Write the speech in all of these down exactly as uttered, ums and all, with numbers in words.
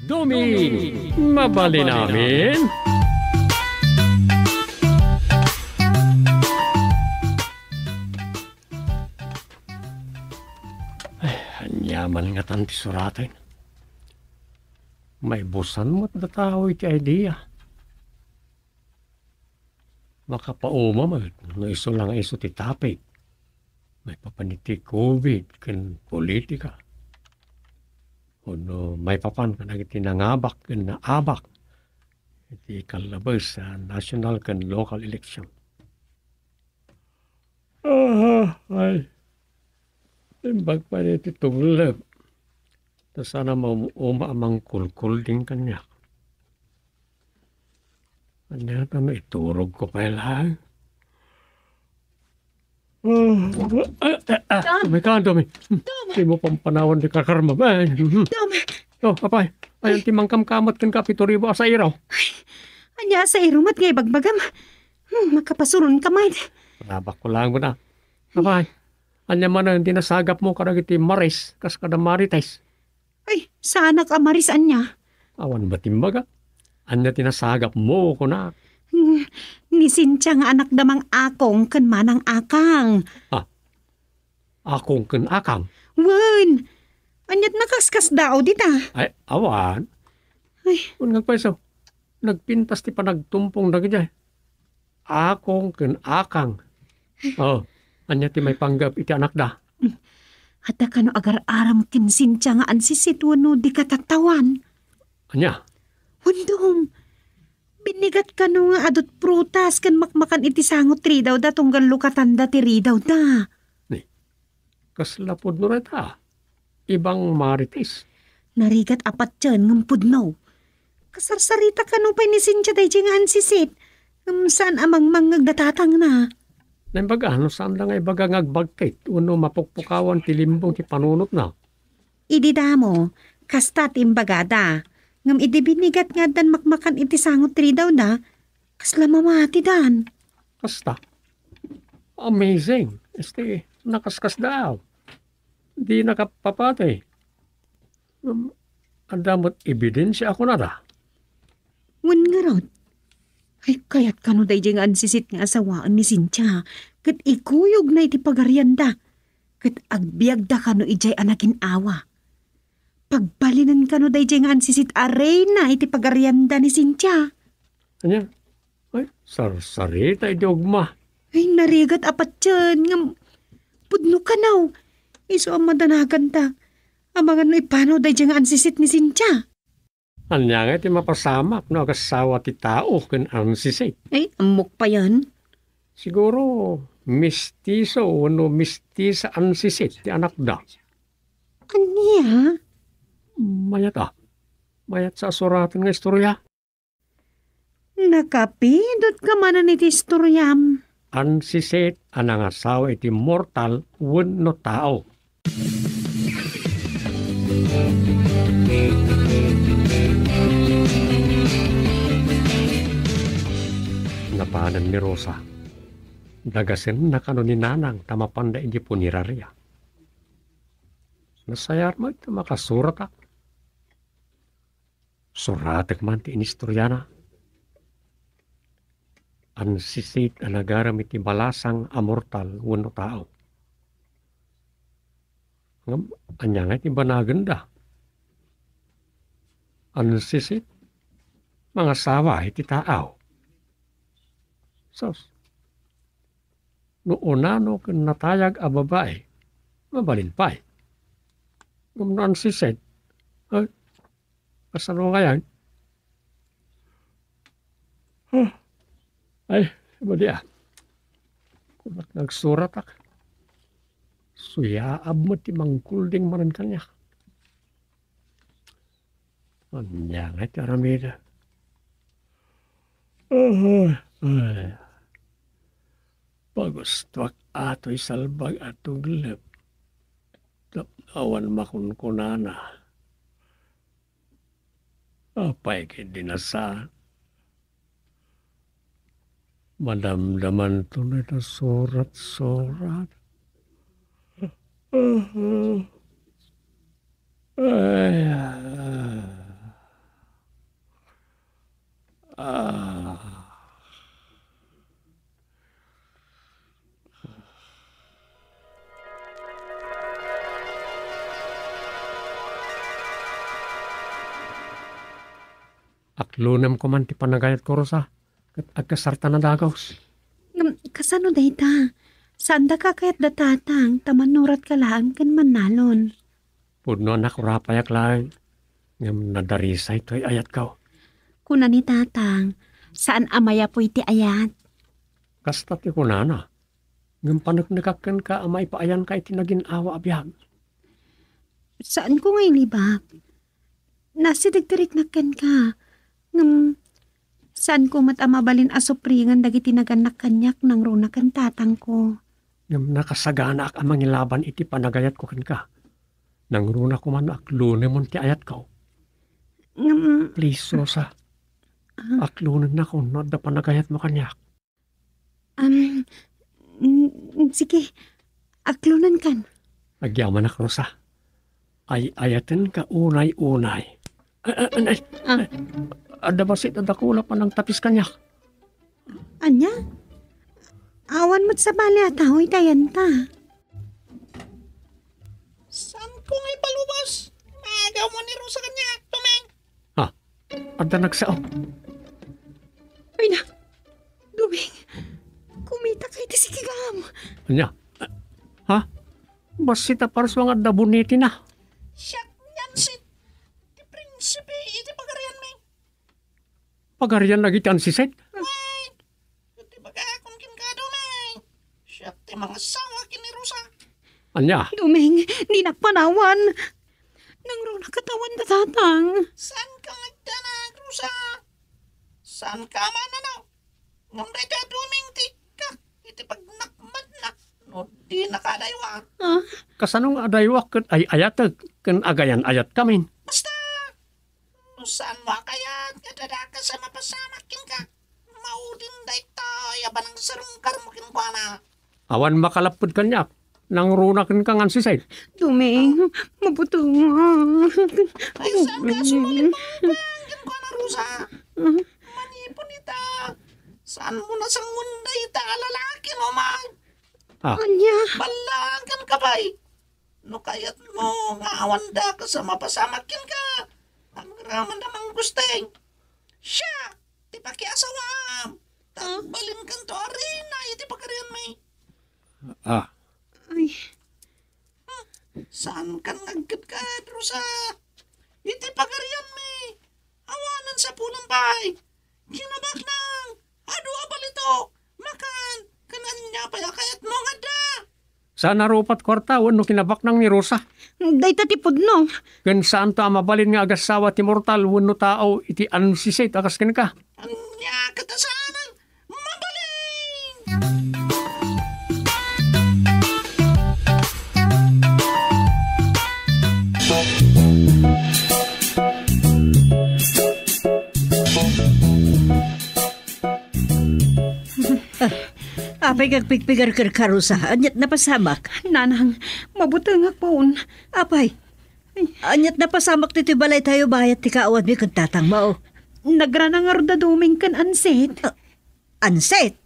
Domi, mabalin amin? Ay, ania man ngatan ti suraten? Maibusan met dataw iti idea. Makapauma met no isu la nga isu ti topic. Maipapan iti covid ken politika. Wenno maipapan kadagiti nangabak ken naabak iti kallabes a national ken local election. Ah, ay. Imbag pay iti tuglep. Ta saan a maum-uma a mangkulkulding kaniak. Ania ta maiturogko pay laeng? Ah, ah, ah, ah, Tom! May ka, Domi. Tom! Di mo pampanawan di kakarma. Ay, mhm. Tom! Oh, apay. Ayan ti mangkamkamot ken kapito ribu a sairo. Ania a sairo met nga ibagbagam? Hmm, makapasuron ka man. Rabak ko lang muna. Apay. Ania manen ti nasagapmo kadagiti Maris, kas kada Marites? Ay, saanak a Maris ania? Awan ba timbaga? Ania ti nasagapmo, kuna? Hmm, ni Cynthia nga anak da Mang Akong ken Manang Akang. Ah, Akong ken Akang? Wen, aniat nakaskasdaaw dita? Ay, awan. Ay. Wen nga agpayso, nagpintas ti panagtumpong dagiti Akong ken Akang. Oh, ania ti maipanggep iti anakda? Adda kano agar-aram ken Cynthia nga ansisit wenno di katatawan? Ania? Wen Dom, binnigat kano nga adut prutas ken makmakan iti sango ti ridawda tunggal lukatanda ti ridawda. Ni, kasla pudno dayta? Ibang Marites. Narigat a patien ngem pudno. Kasarsarita kano pay ni Cynthia daydiay nga ansisit, ngem saan a mangmangngeg da tatangna. Naimbag a no saanda nga ibaga nga agbagkit wenno mapukpukawan ti limbong ti panunotna. Idi damo, kasta ti imbagada. Ngem idi binigat nga addan makmakan iti sango ti ridawda, kasla mamatidan. Kasta? Amazing. Este, nakaskasdaaw. Di nakapapatay. Ngem, adda met ebidensia a kunada? Wen ngarud, ay kayat kano daydiay nga ansisit nga asawaen ni Cynthia, ket ikuyogna iti pagarianda, ket agbiagda kano idiay a nagin-awa. Pagbalinen kano daydiay nga ansisit a reyna iti pagarianda ni Cynthia. Ania? Ay, sarsarita idi ugma. Ay, narigat a patien ngem pudno kano. Isu a madanaganta. Amangan no ipanaw daydiay nga ansisit ni Cynthia. Ania nga ti mapasamak no agasawa ti tao ken ansisit? Ay, ammok payen. Siguro, mistiso wenno mistisa ansisit ti anakda. Ania? Mayat a. Mayat sa asuraten nga istorya. Nakapidotka manen iti istoriam. Ansisit a nangasawa iti mortal wenno tao. Napanen ni Rosa. Dagasenna kano ni Nanang ta mapanda iti puneraria. Nasayat met ta makasuratak. Suratek man ti inistoriana. Ansisit a nagarem iti balasang a mortal wenno tao. Ngem, ania nga iti banagenda? Ansisit, mangasawa iti tao. Sus, no unano ken natayag a babai, mabalin pay. Ngem no ansisit, eh, Kasano ngayan? Ah, ay, madi a. Kunak nagsuratak. Suyaab met ti mangkulding manen kaniak. Ania nga ti aramida? Ah, ay. Pagustuak atoy salbag a tuglep. Tapno awan makunkunana. Apay ket di nasaan? Madamdamanto no ita surat-surat. Ay, ah. Aklonem koman ti panagayatko, Rosa, ket agkasarta nadagus. Ngem, kasano dayta? Saanda kakayat da tatang, ta mannurat ka laeng ken mannalon. Pudno a nakurapayak laeng, ngem nadarisay toy ayatko. Kuna ni tatang, saan a mayapuy ti ayat. Kasta ti kunana, ngem paneknekak kenka a maipaayanka iti nagin-awa a biag. Saanko nga ilibak. Nasideg ti riknak kenka. Ngem, saanko met a mabalin a supringen dagiti nagannak kaniak nangruna ken tatangko. Ngem nakasaganaak a mangilaban iti panagayatko kenka. Nangruna koman a aklonemon ti ayatko. Ngem, please, Rosa. Ah. Aklonennakon no adda panagayatmo kaniak. Am, mm, sige. Aklonenkan. Agyamanak, Rosa. Ay-ayatenka unay-unay. Ah, ah, anay. Ah. Adda bassit a dakula panangtapis kaniak. Ania? Awan met sabali a tao iti ayanta. Saanko nga ipalubos? Maagaw mo ni Rosa kaniak, Doming. Ha? Adda nagsao. Ay na, Doming, kumitaka iti sikigam. Ania? Ha? Bassit a parsua nga adda bunitina. Siak ni Ansit, ti prinsipe iti pagarianmi. Pagarian dagiti Ansisit? Ay, ket ti bagakon kenka, Doming. Siak ti mangasawa ken ni Rosa. Ania? Doming, dinak panawan. Nangruna ket awan da tatang. Saanka nga agdanag, Rosa? Saanka a mananaw? Ngem dayta a Doming ti ikkak iti pagnakmadnak no dinaka adaywa. Ah? Kasano nga adaywa ket ay-ayatek ken agayan-ayatkami? Basta, no saanmo a kayat nga adda dakes a mapasamak kenka, maudin daytoy a panangserungkarmo kenkuana. Awan makalapped kaniak. Nangruna kenka nga Ansisit. Doming, mabutengak. Ay, saanka a sumalipaw kenkuana, Rosa? Ah. Manipud ita, saanmo a sangoen dayta a lalaki no man? Ah. Ania? Ballagenka pay. No kayatmo nga awan dakes a mapasamak kenka, agraman a manggusting. Siak ti pakiasawaam. Ah. Agbalinkanto a reyna iti pagarianmi. Ah. Ay. Hmm, saankan nga agkedkad, Rosa. Iti pagarianmi, awanen sapulam pay. Kinabaknang, adu a balitok, makan, ken ania pay a kayatmo nga adda. Saan a rupat kuarta wenno kinabaknang ni Rosa. Dayta ti pudno. Ken saanto a mabalin nga agassawa ti mortal wenno tao iti Ansisit a kas kenka. Ania ket a saan a mabalin? Apay, agpigpigarker ka, Rosa? Aniat napasamak? Nanang, mabutengak pon. Apay. Aniat napasamak ditoy balaytayo bayat ti kaawanmi ken tatangmo? Nagrana ngarud da Doming ken Ansit. Ah, Ansit?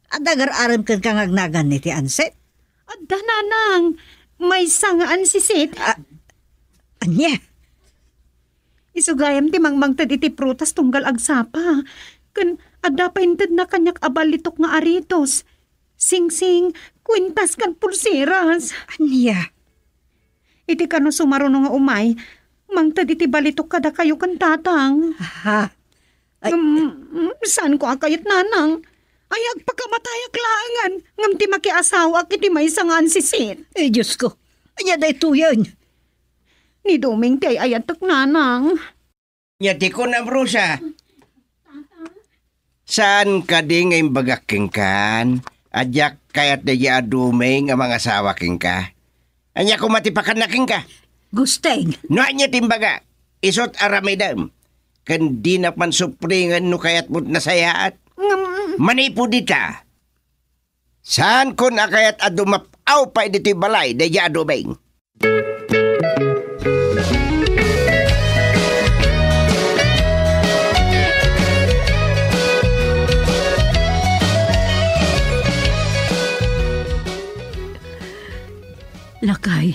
Adda agar-arem kenka nga agnagan iti Ansit? Adda, nanang. Maysa nga Ansisit. Ah, ania? Isu gayam ti mangmangted iti prutas tunggal agsapa. Ken adda pay intedna kaniak a ballitok nga aritos, singsing, kuintas, ken pulseras. Ania? Iti kano sumaruno nga umay, mangted iti ballitok kadakayo ken tatang. Aha. Ay. Ngem, mm, saanko a kayat, nanang. Ay, agpakamatayak laengen, ngem ti makiasawaak iti maysa nga Ansisit. Ay, Diosko. Ania daytoyen? Ni Doming ti ay-ayatek, nanang. Ania ti kunam, Rosa? Saan kadi nga imbagak kenkan a diak kayat daydiay a Doming a mangasawa kenka? Ania koma ti pakanna kenka? Gusteng. No ania ti imbaga, isut' aramidem, ken dinak man supringen no kayatmo ti nasayaat. Ngem, manipud ita, saankon a kayat a dumap-aw pay ditoy balay daydiay a Doming. Lakay,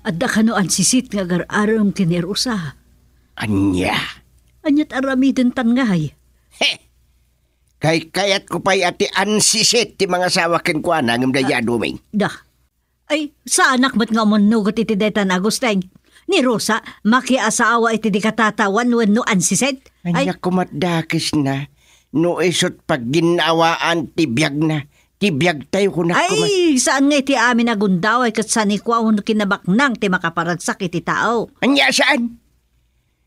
adda kano Ansisit nga agar-arem ken ni Rosa? Ania? Ania't aramiden tan ngay? He! Kaykayatko pay a ti ansisit ti mangasawa kenkuana ngem daydi a Doming. Da. Ay, saanak met nga umunnugot iti daytan, Agustin. Ni Rosa, makiasawa iti di katatawaen wenno ansisit? Ay. Ania koma't dakesna no isu't pagginnaawaan ti biagna, ti biagtayo, kunak koma't. Ay, saan nga iti amin a gundaway ket sanikua wenno kinabaknang ti makaparagsak iti tao. Ania saan?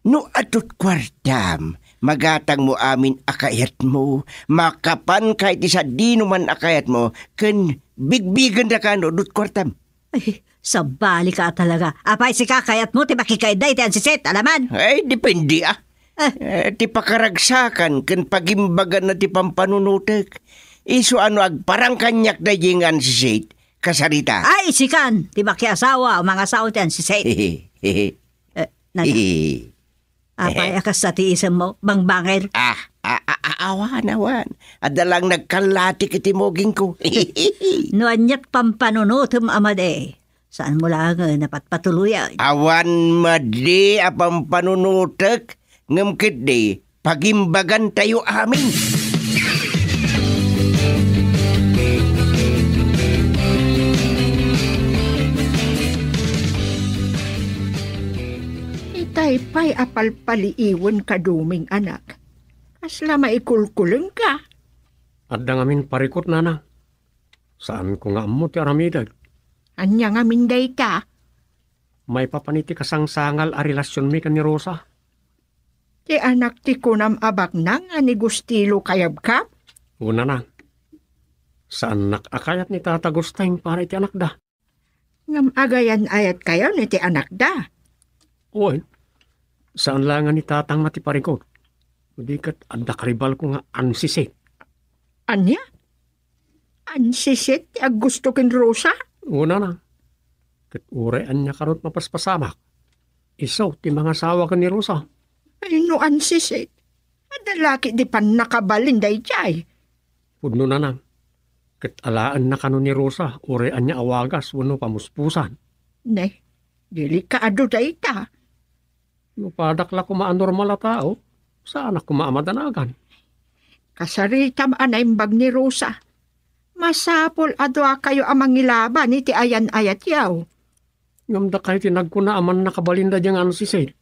No adu't kuartam, magatangmo amin a kayatmo, makapanka iti sadinoman a kayatmo, ken bigbigendaka no adu't kuartam. Ay, sabalika talaga. Apay sika, kayatmo ti makikaida iti ansisit, alaman? Ay, depende, ah. Ah. Eh, ti pakaragsakan ken pagimbaganna ti pampanunotek. Isu a no agparang kaniak daydi nga ansisit, kasarita. Ay, sikan, ti makiasawa, mangasawa ti ansisit. Eh, nana. Apay a kasta ti isemmo, bangbangir? Ah, a, a, a, awan, awan. Adda lang nagkallatik iti mugingko. No ania't pampanunotem a madi, saanmo laengen a patpatuloyan. Awan madi a pampanunotek, ngem ketdi, pagimbagantayo amin. Itay pay a palpaliiwenka, Doming, anak. Kasla maikulkulengka. Adda ngamin parikut, nana. Saanko nga ammo ti aramidek. Ania ngamin dayta? Maipapan iti kasangsangal a relasionmi ken ni Rosa. Ti anak ti kunam a baknang a ni Gustilo kayabkam? Una na. Saannak a kayat ni Tata Gusteng para iti anakda. Ngem agayan-ayatkayon iti anakda? Wen, saan la nga ni tatangna ti parikut. Di ket adda karibalko nga ansisit. Ania? Ansisit ti aggusto ken Rosa? Una na. Ket uray ania kanut mapaspasamak, isu ti mangasawa ken ni Rosa. Ay, no ansisit, adda la ketdi pannakabalin daydiay. Pudno nana. Ket alaenna kano ni Rosa uray ania a wagas wenno pamuspusan. Ne, delikado dayta. No padak la koma a normal a tao, saanak koma a madanagan. Kasaritam a naimbag ni Rosa. Masapul a duakayo a mangilaban iti ayan-ayatyo. Ngem dakayo ti nagkuna a mannakabalin daydiay nga ansisit.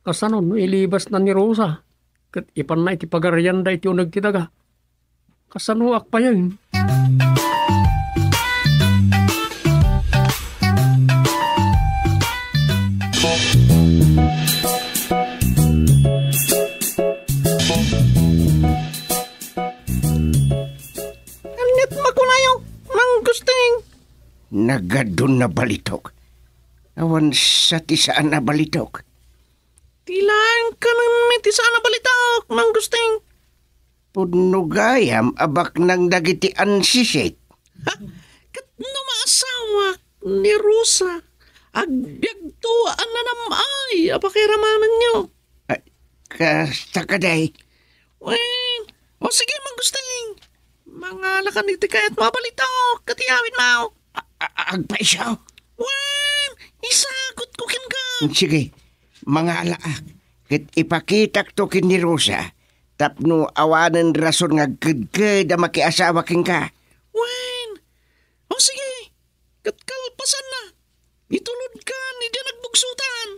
Kasano no ilibasna ni Rosa ket ipanna iti pagarianda iti uneg ti daga? Kasanoak payen? Ania't makunayo, Mang Gusting? Nagadun a balitok. Awan sa ti saan a balitok. Ti laeng kanem ti saan a balitok, Mang Gusting. Pudno gayam a baknang dagiti ansisit. Ha? Ket no maasawak ni Rosa, agbiagto a nanam-ay a pakairamananyo. Ay, kasta kadi. Wen, o sige, Mang Gusting. Mangalakan iti kayatmo a balitok, ket iyawidmo. A-, a-, agpayso. Wen, isagutko kenka. Sige, mangalaak. Ket ipakitakto ken ni Rosa tapno awanen rason nga agkedked a makiasawa kenka. Wen, o sige, ket kalpasanna, itulodkan idiay nagbugsotan.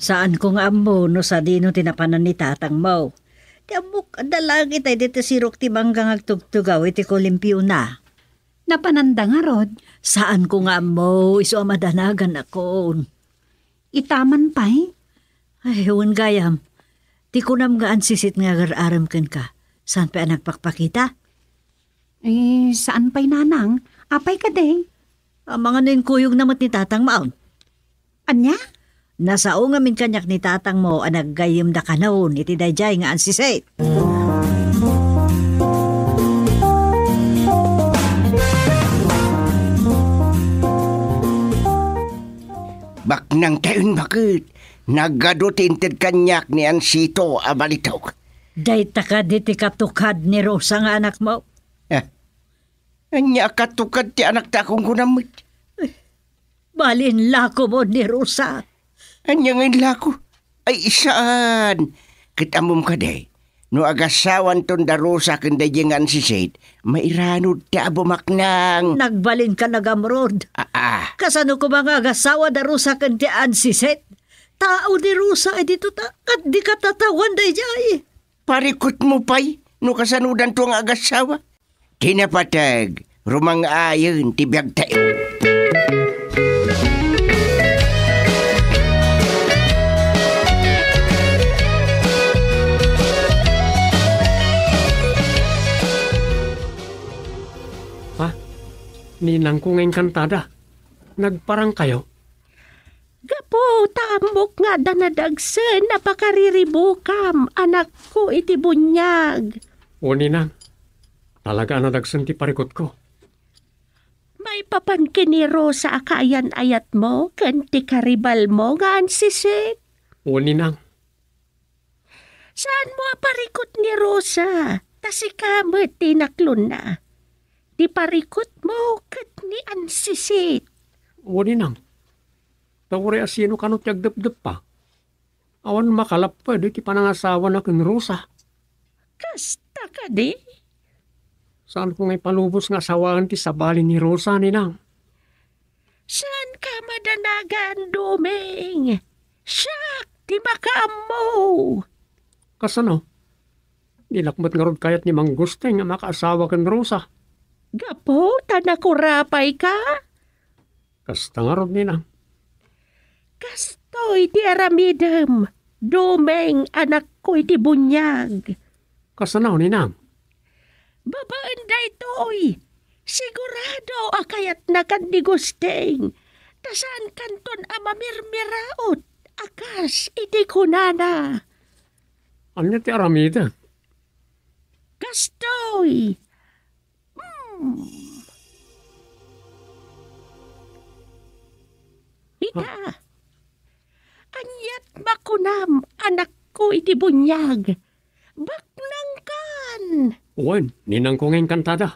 Saanko nga ammo no sadino ti napanan ni tatangmo. Ti ammok, adda laeng itay ditoy sirok ti mangga nga agtugtugaw iti kolimpiona. Napananda ngarud? Saanko nga ammo, isu a madanagan akon. Itaman pay? Ay, wen gayam. Ti kunam nga ansisit nga agar-arem kenka, saan pay a nagpakpakita? Eh, saan pay, nanang? Apay kadi? Amangan no inkuyogna met ni tatangmo. Ania? Nasao ngamin kaniak ni tatangmo a naggayyemda kanon iti daydiay nga ansisit. Baknang tayon baket, nagadu ti inted kaniak ni Ansito a balitok. Dayta kadi ti katukad ni Rosa nga anakmo? Eh, Ania a katukad ti anakta a kunkunam met? Bali, inlakomon ni Rosa. Ania nga inlako? Ay, saan. Ket ammom kadi, no agasawanton da Rosa ken daydiay nga ansisit, mairanodta a bumaknang. Nagbalinka, Nagamrod. Aa. Kasano koma nga agasawa da Rosa ken ti ansisit? Tao ni Rosa, ay dito ta, ket di ka tatawan daydiay. Parikutmo pay no kasanodanto nga agasawa. Ti napateg, rumang-ayen ti biagtayo. Ha? Ninangko nga engkantada. Nagparangkayo? Gapu ta ammok nga adda nadagsen a pakariribukam, anakko iti buniag. O, ninang, talaga a nadagsen ti parikutko. Maipapan ken ni Rosa a kaayan-ayatmo ken ti karibalmo nga ansisit. O, ninang. Saanmo a parikut ni Rosa, ta sika met ti inaklonna. Ti parikutmo ket ni ansisit. O, ninang. Ta uray a sino kano ti agdepdeppa, awan makalapped iti panangasawana ken Rosa. Kasta kadi? Saanko nga ipalubos nga asawaen ti sabali ni Rosa, ninang. Saanka madanagan, Doming. Siak ti makaammo. Kasano? Dinak met ngarud kayat ni Mang Gusteng a makaasawa ken Rosa. Gapu ta nakurapayka? Kasta ngarud, ninang. Kastoy ti aramidem, Doming, anakko iti buniag. Kasano, ninang? Babaen daytoy, sigurado a kayatna ken ni Gusteng, ta saankanton a mamirmiraot a kas iti kunana. Ania ti aramidek? Kastoy. Hmm. Ita, aniat makunam, anakko iti buniag? Baknangkan. Wen, ninangko nga engkantada.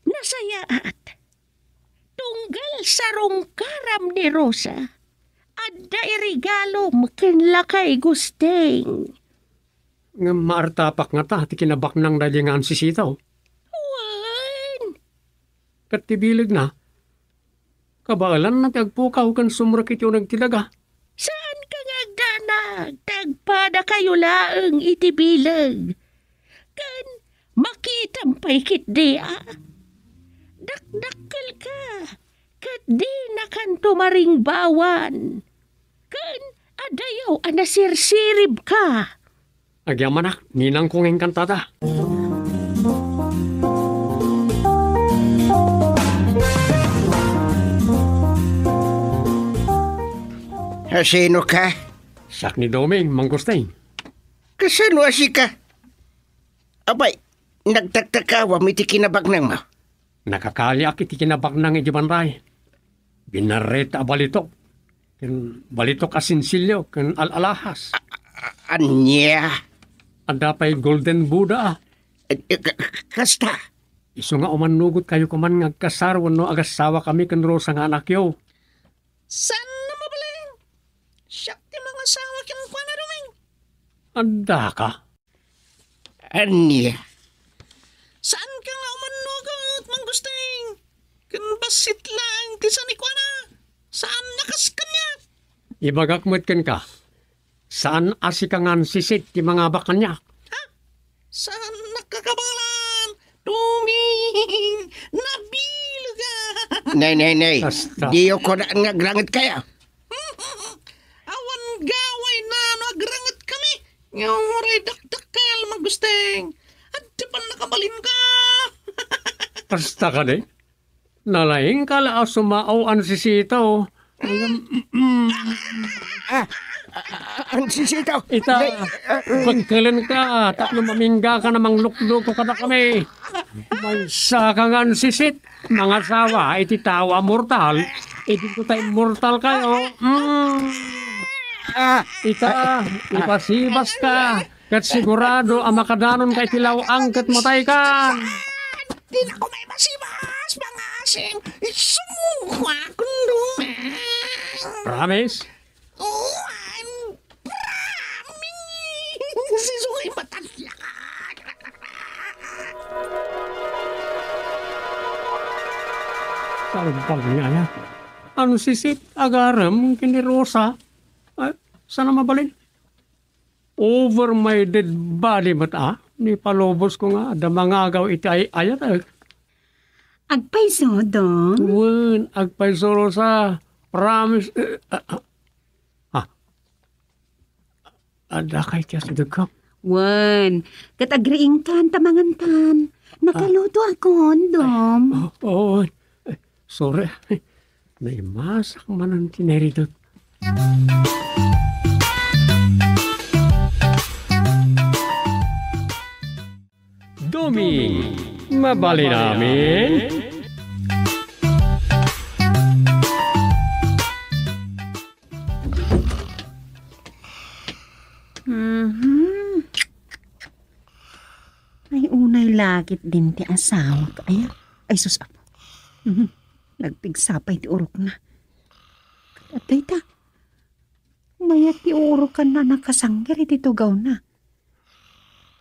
Nasayaat. Tunggal sarungkaram ni Rosa, adda iregalom ken lakay Gusteng. Ngem maartapak ngata ti kinabaknang daydi nga ansisitaw. Wen. Ket ti bilegna, kabaelanna ti agpukaw ken sumrek iti uneg ti daga. Saanka nga agdanag, ta agpadakayo laeng iti bileg. Ken makitam pay ketdi a dakdakkelka, ket dinakanto maringbawan. Ken adayo a nasirsiribka. Agyamanak, ninangko nga engkantada. Asino ka? Siak ni Doming, Mang Gusteng. Kasano a sika? Apay, nagtaktakawam iti kinabaknangmo? Nakakaliak iti kinabaknang iti banray. Binarreta a balitok, ken balitok a sinsilyo, ken al-alahas. A-, a-, ania? Adda pay golden Buddha, a. Eh, eh, ka-, ka-, kasta? Isu nga umannugotkayo koman nga agkasar wenno agasawakami ken Rosa nga anakyo. Saan a mabalin? Siak ti mangasawa kenkuana, Doming. Addaka? Ania? Saanka nga umannugot, Mang Gusting? Ken bassit laeng ti sanikuana. Saan a kas kaniak. Ibagak met kenka, saan a sika nga ansisit ti mangabak kaniak. Ha? Saan a kakabalan? Tuming! Nabilega! Nay, nay, nay. Basta. Diyo ko na nga agranget kaya. Awan gawayna no agranget kami. Nga uray dakdakkel, Mang Gusting. Adda pay nakabalinka. Basta kadi. Nalaingka la a sumao, ansisitaw. Ah, ah, ah, ansisitaw. Ita, nay, ah, ah, pagkalenka, tapno maminggaka a manglukluko kadakami. Maysa ka nga ansisit, mangasawa iti tao a mortal, iti ta immortal kayo. Mm. Ah, ita, ah, ipasibaska. Ket sigurado a makadanonka iti law-ang ket matayka. Di na ko may masibas, pangasing. Sumuko akong dumang. Promise? Oh, I'm promise. Sisukoy matagya. Salbag nga ya. Ano sisit, agarem, kini Rosa? Ay, sana mabalin? Over my dead body met a, ni palubos ko nga adda mangagaw iti ay-ayatek. Agpayso, Dong? Wen, agpayso, Rosa. Promise, eh, ah, ah. Ah. Adda kay ti asidegko? Wen, ket agriingkan ta mangantan. Nakaluto ako, Dong. Oh, oh, eh, sorry. Naimasak manen ti narigat. Doming, mabalin amin? Mhm. Ay, unay lakit din ti asawak. Ay, ay, sus, apo. Mhm. Nagpigsa pay ti urokna. Ket adda ita. Mayat ti urokanna a nakasangir iti tugawna.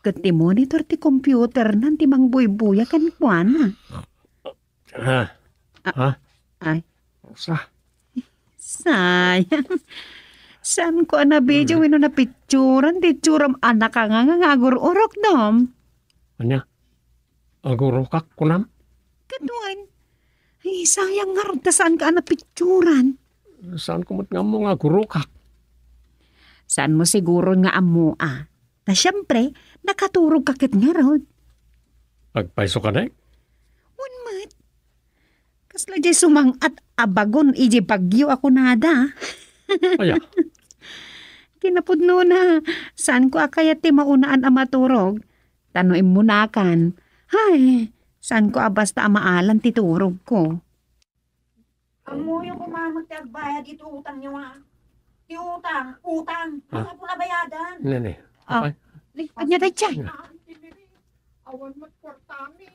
Ket ti monitor ti computerna ti mangbuybuya kenkuana. Ha? Ah, ha? Ay. Sa? Sayang. Saanko a na-video wenno napicturan ti itsuram a nakanganga nga agur-urok, Dom. Ania? Agurokak, kunam? Ket wen. Ay, sayang ngarud ta saanka a napicturan. Saanko met nga ammo nga agurokak. Saanmo siguron nga ammo a. Ta siempre, nakaturogka ket ngarud. Agpayso kadi? Wen met. Kasla diay sumang-at a bagon idiay bagyo a kunada. Aya? Kinapudnona, saanko a kayat ti maunaan a maturog. Ta no immunakan, hay, saanko a basta a maalan ti turogko. Ammoyo koma met ti agbayad iti utangyo, a. Ti utang, utang. Ah. Masapul a bayadan. Nene. Ah. Apay? Ni, ania dayta? Ah, Auntie Mary, awan met kuartami.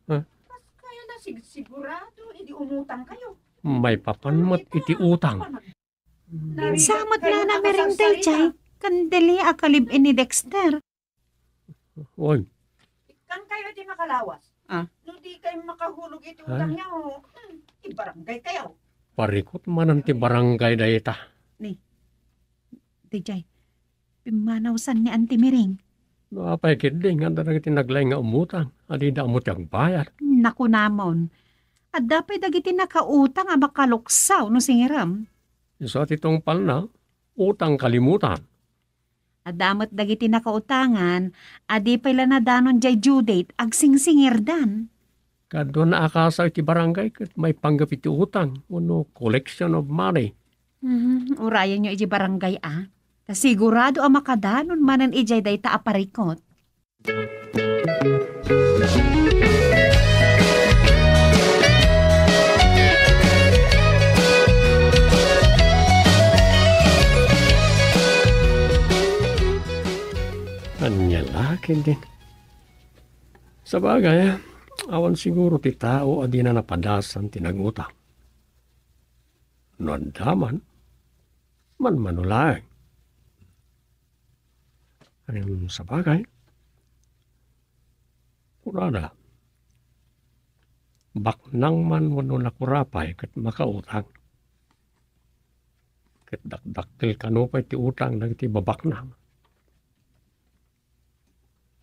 Ah. Kas kaya na sig-, sigurado, idi umutang kayo. Maipapan met iti utang. Sa met nana Mary dayta, kandili a kalib-in ni Dexter. Oy. Ikkan kayo ti makalawas. Ah. No di kayo makahulog iti utang niya, o, hmm, ibarangay kayo. Parikot manen ti barangay dayta. Ni, daydiay, pimmanawsan ni Auntie Miring. No, apay ketdi, nga adda dagiti naglaing nga umutang, a dida ammo ti agbayad. Nakunamon, adda pay dagiti nakautang a makaluksaw no singirem. Isu ti tungpalna, utang kalimutan. Adda met dagiti nakautangan a di pay la nadanon diay due date, agsingsingirdan. Kaduana a kaso iti barangay ket maipanggep iti utang wenno collection of money. Mhm, urayenyo iti barangay a. Ta sigurado a makadanon manen idiay dayta a parikot. Ania la ketdin? Sabagay, awan siguro ti tao a dina napadasan ti nagutang. No adda man, manmano laeng. Ngem sabagay, kunada, baknang man wenno nakurapay ket makautang. Ket dakdakkel kano pay ti utang dagiti babaknang.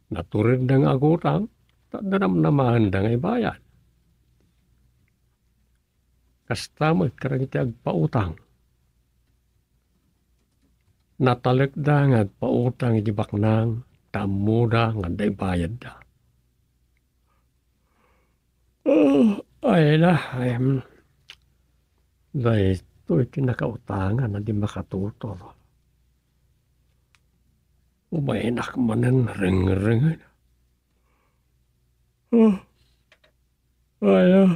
Naturedda nga agutang, ta adda namnamaenda nga ibayad. Kasta met kadagiti agpautang. Natalekda nga agpautang iti baknang, ta ammoda nga adda ibayadda. Oh, ay na, ay, hmm. Daytoy ti nakautangan a di makatutor. Umaynak manen rengrenged. Ah. Ay, ah.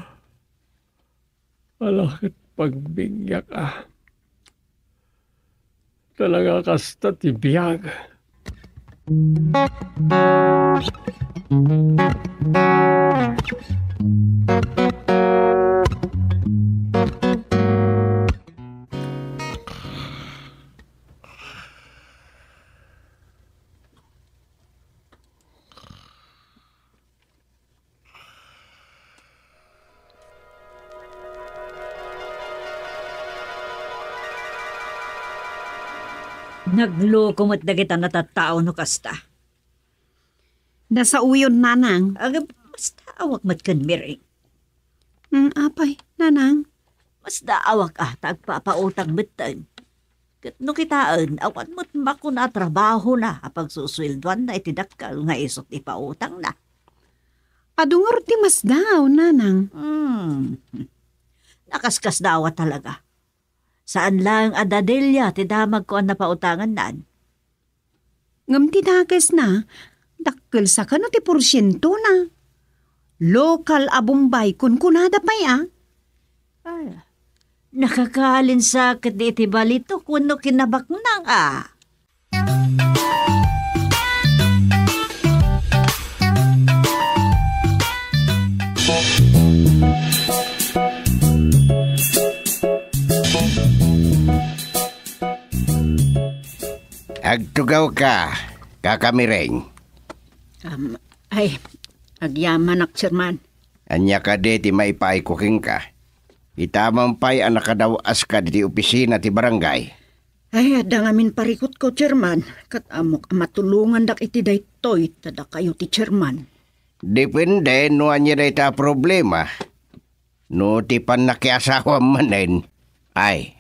Ala ket pagbiggak, ah. Talaga kasta ti biag. Nagloko met dagita a tattao no kasta. Nasaoyon, nanang. Agab, masdaawak met ken Miring. Mm, apay, nanang? Masdaawak a ta agpapautang metten. Ket no kitaen, awan met makuna a trabahona a pagsusueldoanna iti dakkel nga isut' ipautangna. Adu ngarud ti masdaaw, nanang. Hmm. Nakaskasdaaw talaga. Saan laeng a dadelia ti damagko a napautangannan. Ngem ti dakesna, dakkel sa kano ti porsientona. Lokal a Bombay, kunkunada pay a. Ay, nakakalinsak iti balitok wenno kinabaknang a. Agtugawka, Kaka Miring. Am, ay, agyamanak, Chairman. Ania kadi ti maipaayko kenka? Ita man pay a nakadaw-aska ditoy opisina ti barangay. Ay, adda ngamin parikutko, Chairman. Ket ammok a matulongandak iti daytoy, ta dakayo ti Chairman. Depende no ania dayta a problema. No ti pannakiasawam manen, ay,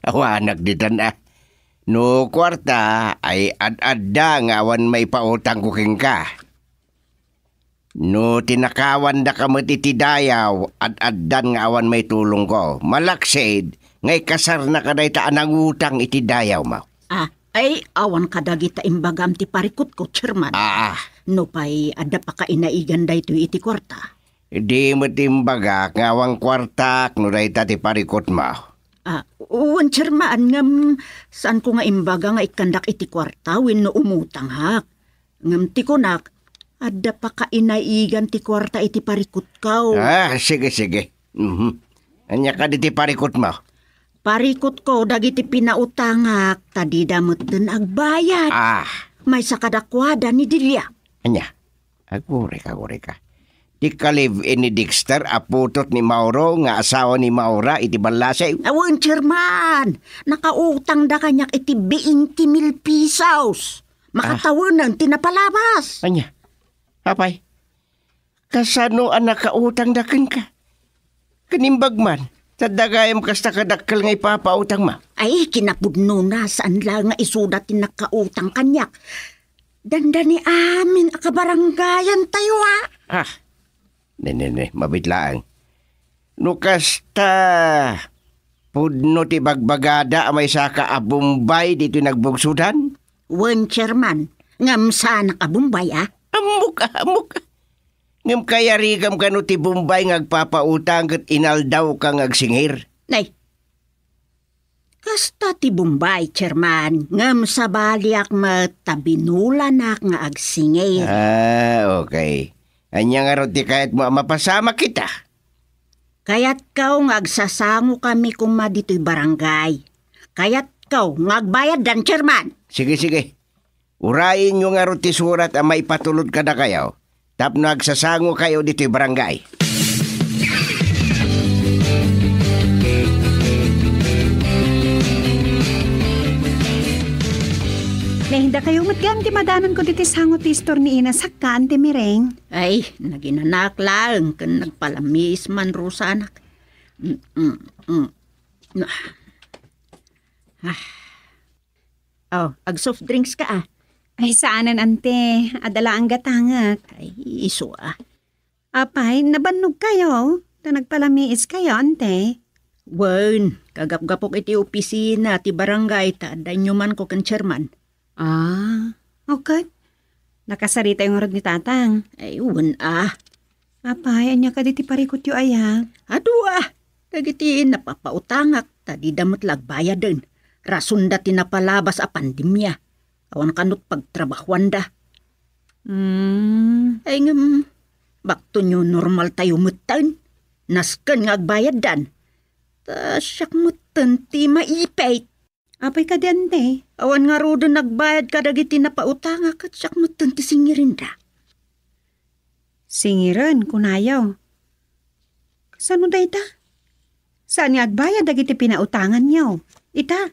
awanak ditan a. No kuarta, ay ad-adda nga awan maipautangko kenka. No tinakawandaka met iti dayaw, ad-addan nga awan maitulongko. Malaksid, nga ikasarnaka dayta a nangutang iti dayawmo. Ah, ay, awan kadagita imbagam ti parikutko, Chairman. Ah, ah. No pay, adda pakainaigan daytoy iti kuarta. Di met imbagak nga awan kuartak no dayta ti parikutmo. Ah, wen, Chairman, ngem saanko nga imbaga nga ikkandak iti kuarta wenno umutangak. Ngem ti kunak, adda pakainaigan ti kuarta iti parikutko. Ah, sige, sige. Mhm. Ania kadi ti parikutmo? Parikutko dagiti pinautangak, ta dida metten agbayad. Ah. Maysa kadakuada ni Delia. Ania? Agurek, agurek a. Ti ka-live-in ni Dexter a putod ni Mauro nga asawa ni Maura iti ballasiw? Awan, Chairman! Nakautangda kaniak iti twenty mil pesos. Ah. Makatawenan ti napalabas. Ania? Apay? Kasano a nakautangda kenka? Ken imbag man, ta dagayam kasta kadakkel nga ipapautangmo. Ay, kinapudnona, saan laeng nga isuda ti nakautang kaniak. Dandani amin a kabarangayantayo, a. Ah, ne, ne, ne, mabiit laeng. No kasta, pudno ti bagbagada a maysaka a Bombay ditoy nagbugsodan? Wen, Chairman, ngem saanak a Bombay, a? Ammok, a, ammok. Ngem kayarigam kano ti Bombay nga agpapautang ket inaldawka nga agsingir? Nay, kasta ti Bombay, Chairman, ngem sabaliak met ta binulanak nga agsingir. Ah, okay. Ania ngarud ti kayatmo a mapasamak ita? Kayatko nga agsasangokami koma ditoy barangay. Kayatko nga agbayaddan, Chairman. Sige, sige. Urayonyo ngarud ti surat a maipatulod kadakayo tapno agsasangokayo ditoy barangay. Nay, dakayo met gayam ti madanonko ditoy sango ti istor ni Ina, sakka, Ante Miring. Ay, naginanak laeng ken nagpalamiis man, Rosanak. Mm, mm, mm. Ah. Oh, ag-soft drinks ka, a. Ay, saanen, Ante. Adda laeng gatangek. Ay, isu, a. Apay, nabannogkayo? Ta nagpalamiiskayo, Ante. Wen, kagapgapok iti opisina ti barangay ta adda inyumanko ken Chairman. Ah, okay. Nakasaritayo ngarud ni Tatang. Ay, wen, a. Apay, ania kadi ti parikutyo aya? Adu, a. Dagiti napapautangak, ta dida met la agbayaden. Rasonda ti napalabas a pandemia. Awan kano ti pagtrabahuanda. Hmm. Ay, ngem, back to new normal tayo metten. Nasken nga agbayaddan. Ta siak metten ti maipit. Apay kadi, Ante? Awan ngaruden nagbayad kadagiti napautangak ket siak metten ti singirinda. Singiren, kunayo. Kasano dayta? Saan nga agbayad dagiti pinautanganyo? Ita,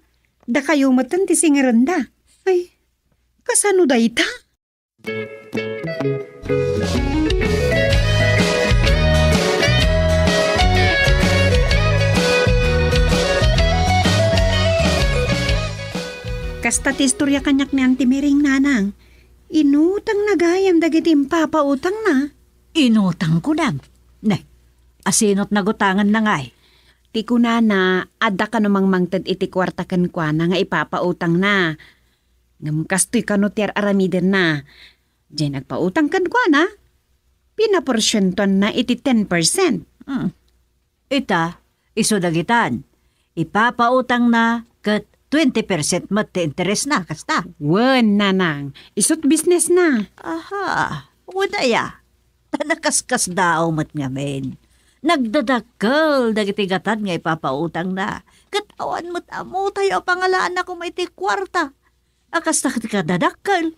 Dakayo metten ti singerenda. Ay, kasano dayta? Kasta ti istoria kaniak ni Auntie Miring, Nanang. Inutangna gayam dagiti impapautangna. Inutang kunam. Ne, asinot nagutanganna ngay? Ti kunana, adda kano mangmangted iti kuarta kenkuana nga ipapautangna. Ngem kastoy kano ti ar-aramidenna. Diay nagpautang kenkuana, pinaporsientuanna iti ten percent. Hmm. Ita, isu dagitan. Ipapautangna ket twenty percent met ti interesna, kasta. Wen, Nanang, isut' businessna. Aha, wen aya. Ta nakaskasdaaw met ngamin. Nagdadakkel dagiti gatad nga ipapautangna. Ket awan met ammotayo a pangalaanna koma iti kuarta a kasta ket kadadakkel.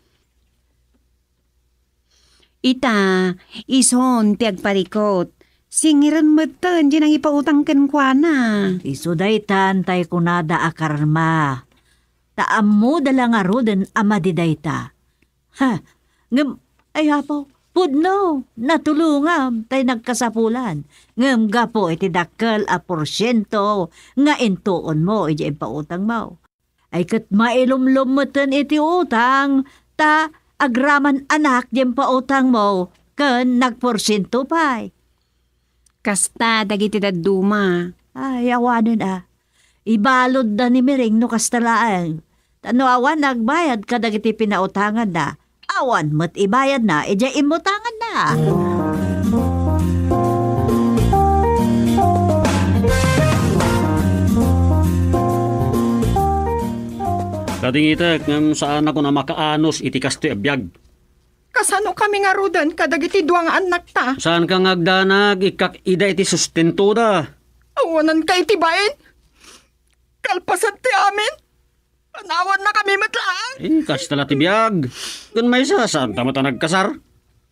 Ita, ison ti agparikot. Singiren metten ti nangipautang kenkuana. Isu daytan tay kunada a karma. Ta ammoda la ngaruden a madi dayta. Ha, ngem, ay apo, pudno, natulongam, tay nagkasapulan. Ngem gapu iti dakkel a porsiento nga intuonmo idiay impautangmo. Ay ket mailumlom metten iti utang, ta agraman anak diay impautangmo ken nagporsiento pay. Kasta dagiti dadduma. Ay, awanen a. Ibaludda ni Miring no kasta laeng. Ta no awan nagbayad kadagiti pinautanganna, awan met ibayadna idiay immutanganna. Kadingitek ngem saanakon a makaanus iti kastoy a biag. Kasano kami ngaruden kadagiti dua nga annakta? Saanka nga agdanag, ikkak ida iti sustentoda. Awananka iti bain. Kalpasan ti amin. Panawannakami met laeng. Eh, kasta la ti biag. Ken maysa, saanta met a nagkasar?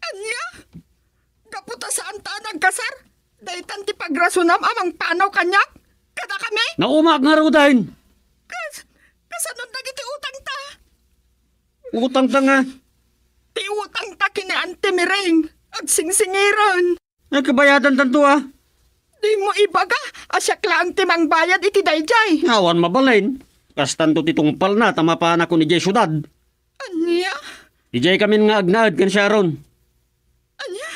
Ania? Gapu ta saanta a nagkasar? Daytan ti pagrasonam a mangpanaw kaniak? Kadakami? Naumak ngaruden! Kas-, kasano dagiti utangta? Utangta nga? Ti utangta ken ni Auntie Miring. Agsingsingiren. Ay, kabayadantanto, a. Dimo ibaga a siak laeng ti mangbayad iti daydiay. Awan mabalin. Kastanto ti tungpalna ta mapanakon idiay siudad. Ania? Idiay kamin nga agnaed ken Sharon. Ania?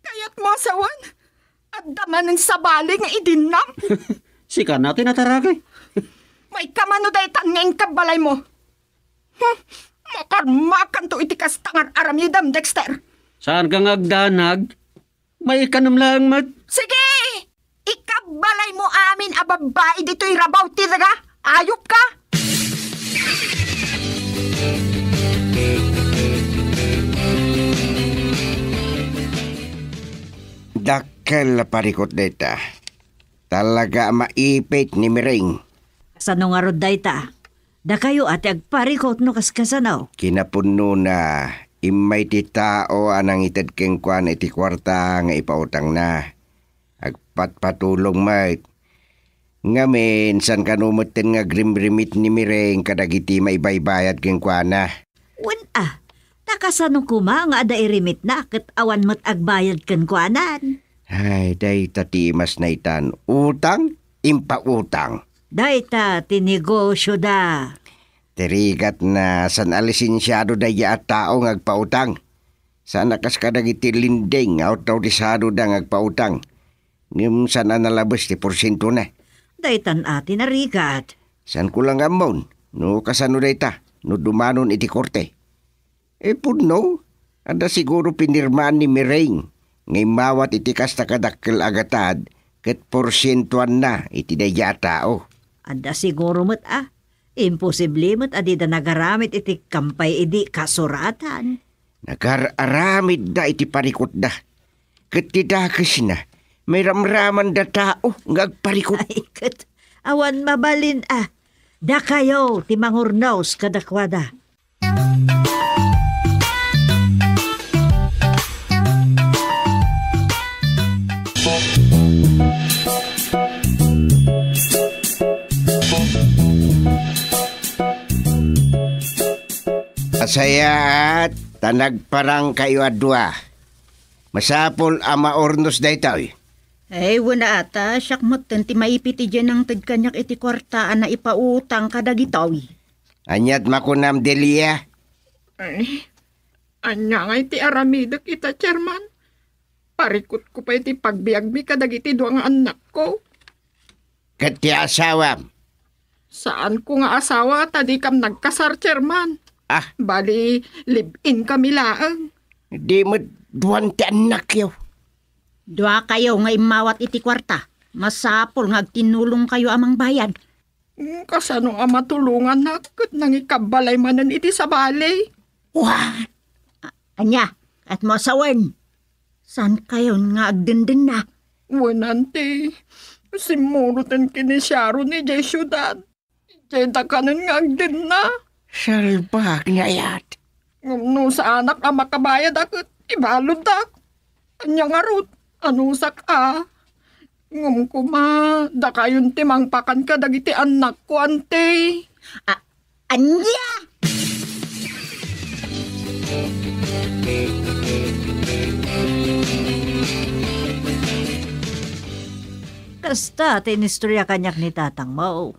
Kayatmo a sawen? Adda manen sabali nga idinnam? Sika na ti nataraki. Maikka mano daytan nga inkabbalaymo. Hmm, makarmakanto iti kasta nga ar-aramidem, Dexter. Saanka nga agdanag? Maikkanem laeng met. Sige! Ikabbalaymo amin a babbai ditoy rabaw ti daga. Ayupka! Dakkel a parikut dayta. Talaga a maipit ni Miring. Kasano ngarud dayta? Dakayo a ti agparikut no kaskasano? Kinapudnona, immay ti tao a nangited kenkuana iti kuarta nga ipautangna. Agpatpatulong met. Ngamin, saan kano metten nga agrimrimit ni Miring kadagiti maibaybayad kenkuana? Wen a, ta kasano koma nga adda irimitna ket awan met agbayad kenkuanan? Ay, dayta ti imasna itan. Utang, impautang. Dayta ti negosioda. Ti rigatna, saan a lisensiado daydiay a tao nga agpautang. Saan a kas kadagiti lending nga autorisadoda nga agpautang. Ngem saan a nalabes ti porsientona. Daytan a ti narigat. Saanko la nga ammon no kasano dayta no dumanon iti korte. E, pudno, adda siguro pinirmaan ni Miring nga immawat iti kasta kadakkel a gatad ket porsientoanna iti daydiay a tao. Adda siguro met a. Imposible met a dida nagaramid iti kampay idi kasuratan. Nagar-aramidda iti parikutda. Ket ti dakesna, mairamramanda tao nga agparikut. Ay, ket awan mabalin a. Dakayo ti mangurnos kadakuada. Sayaat ta nagparangkayo a dua. Masapul a maurnos daytoy. Ay, wen a, ta siak metten ti maipit idiay nangted kaniak iti kuarta a naipautang kadagitoy. Aniat makunam, Delia? Ay, ania ngay ti aramidek ita, Chairman? Parikutko pay ti pagbiagmi kadagiti dua nga annakko. Ket ti asawam? Saanko nga asawa ta dikam nagkasar, Chairman. Ah. Bali, live-in kami laeng. Di met duan ti annakyo. Duakayo nga immawat iti kuarta. Masapul nga agtinulongkayo a mangbayad. Mm, kasano a matulongannak ket nangikabbalay manen iti sabali? What? A-, ania? Ket mo asawen? Saankayon nga agdendenna? Wen, anti, simmuroten ken ni Sharon idiay siudad. Idiay dakanen nga agdenna. Salbag nga ayat. Ngem no saanak a makabayad a ket ibaluddak. Ania ngarud? Anusak a? Ngem koma, dakayon ti mangpakan kadagiti annakko, anti. A-, ania? Kasta ti inistorya kaniak ni tatangmo.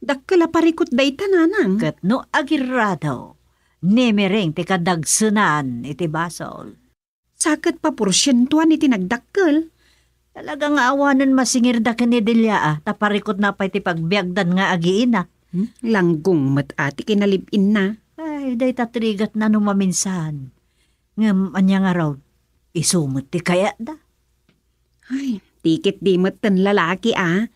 Dakkel a parikut dayta, nanang. Ket no agirado, ni Miring ti kadagsenan iti basol. Sa ket paporsientoan iti nagdakkel. Talaga nga awanen masingirda ken ni Delia a, ta parikutna pay ti pagbiagdan nga agiina. Hmm? Langgong met a ti kinalib-inna. Ay, dayta ti rigatna no maminsan. Ngem ania ngarud? Isu met ti kayatda. Ay, ti ket di met ten lalaki a.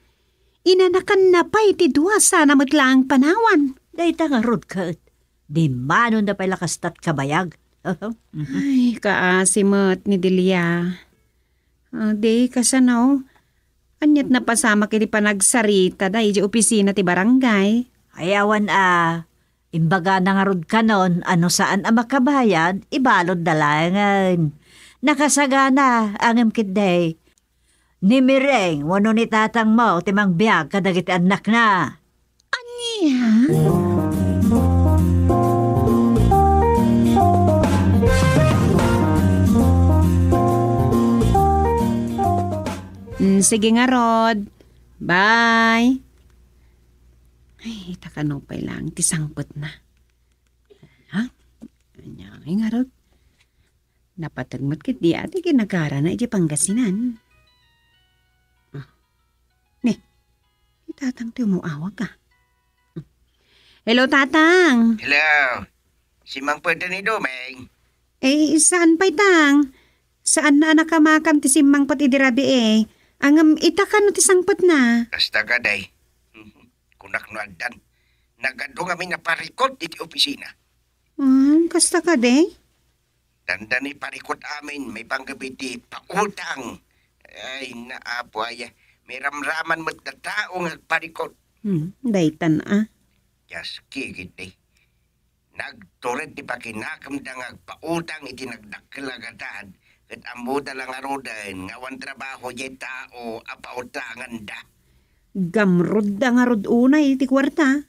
Inanakanna pay ti dua sana met laeng panawan. Dayta ngarud ket, di manonda pay la kastat kabayag. Ay, kaasi met ni Delia. Ah, di, kasano? Aniat napasamak iti panagsaritada iti opisina ti barangay? Ay, awan a. Imbagana ngarud kanon a no saan a makabayad, ibaludda laengen. Nakasagana, ngem ketdi, ni Miring wenno ni tatangmo ti mangbiag kadagiti annakna. Ania? Mm, sige ngarud. Bye. Ay, ita kano pay laeng ti sangpetna. Ha? Ania ngay ngarud? Napateg met ketdi a ti ginagarana idiay Pangasinan. Ah. Ni, ni tatang ti umaw-awag a. Hello, tatang. Hello. Simmangpet ni Doming? Eh, saan pay, tang? Saanna a nakamakam ti simmangpet idi rabii. Ngem ita kano ti sangpetna? Kasta kadi. Kunak no addan. Nagadu ngamin a parikut iti opisina. Ah, kasta kadi? Dandani parikut amin, maipanggep iti pautang. Ay, naapo aya. May ramraman met a tao nga agparikut. Hmm, daytan a. Dios, kigit di. Nagtured ti pakinakemda nga agpautang iti nagdakkel a gatad, ket ammoda la ngaruden nga awan trabaho diay tao a pautanganda. Gamrudda ngarud unay iti kuarta.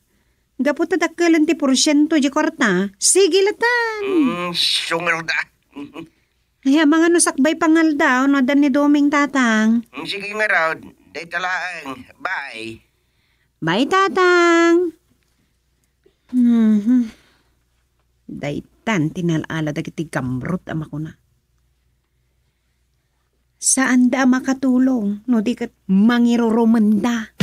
Gapu ta dakkelen ti porsiento diay kuarta, sige latan. Mm, sumurda. Ay, amangan no sakbay pangaldaw no addan ni Doming, tatang. Mm, sige ngarud, dayta laeng. Bye. Bye, tatang. Mhm. Daytan ti nal-ala dagiti gamrot a makuna. Saanda a makatulong no di ket mangirurumenda.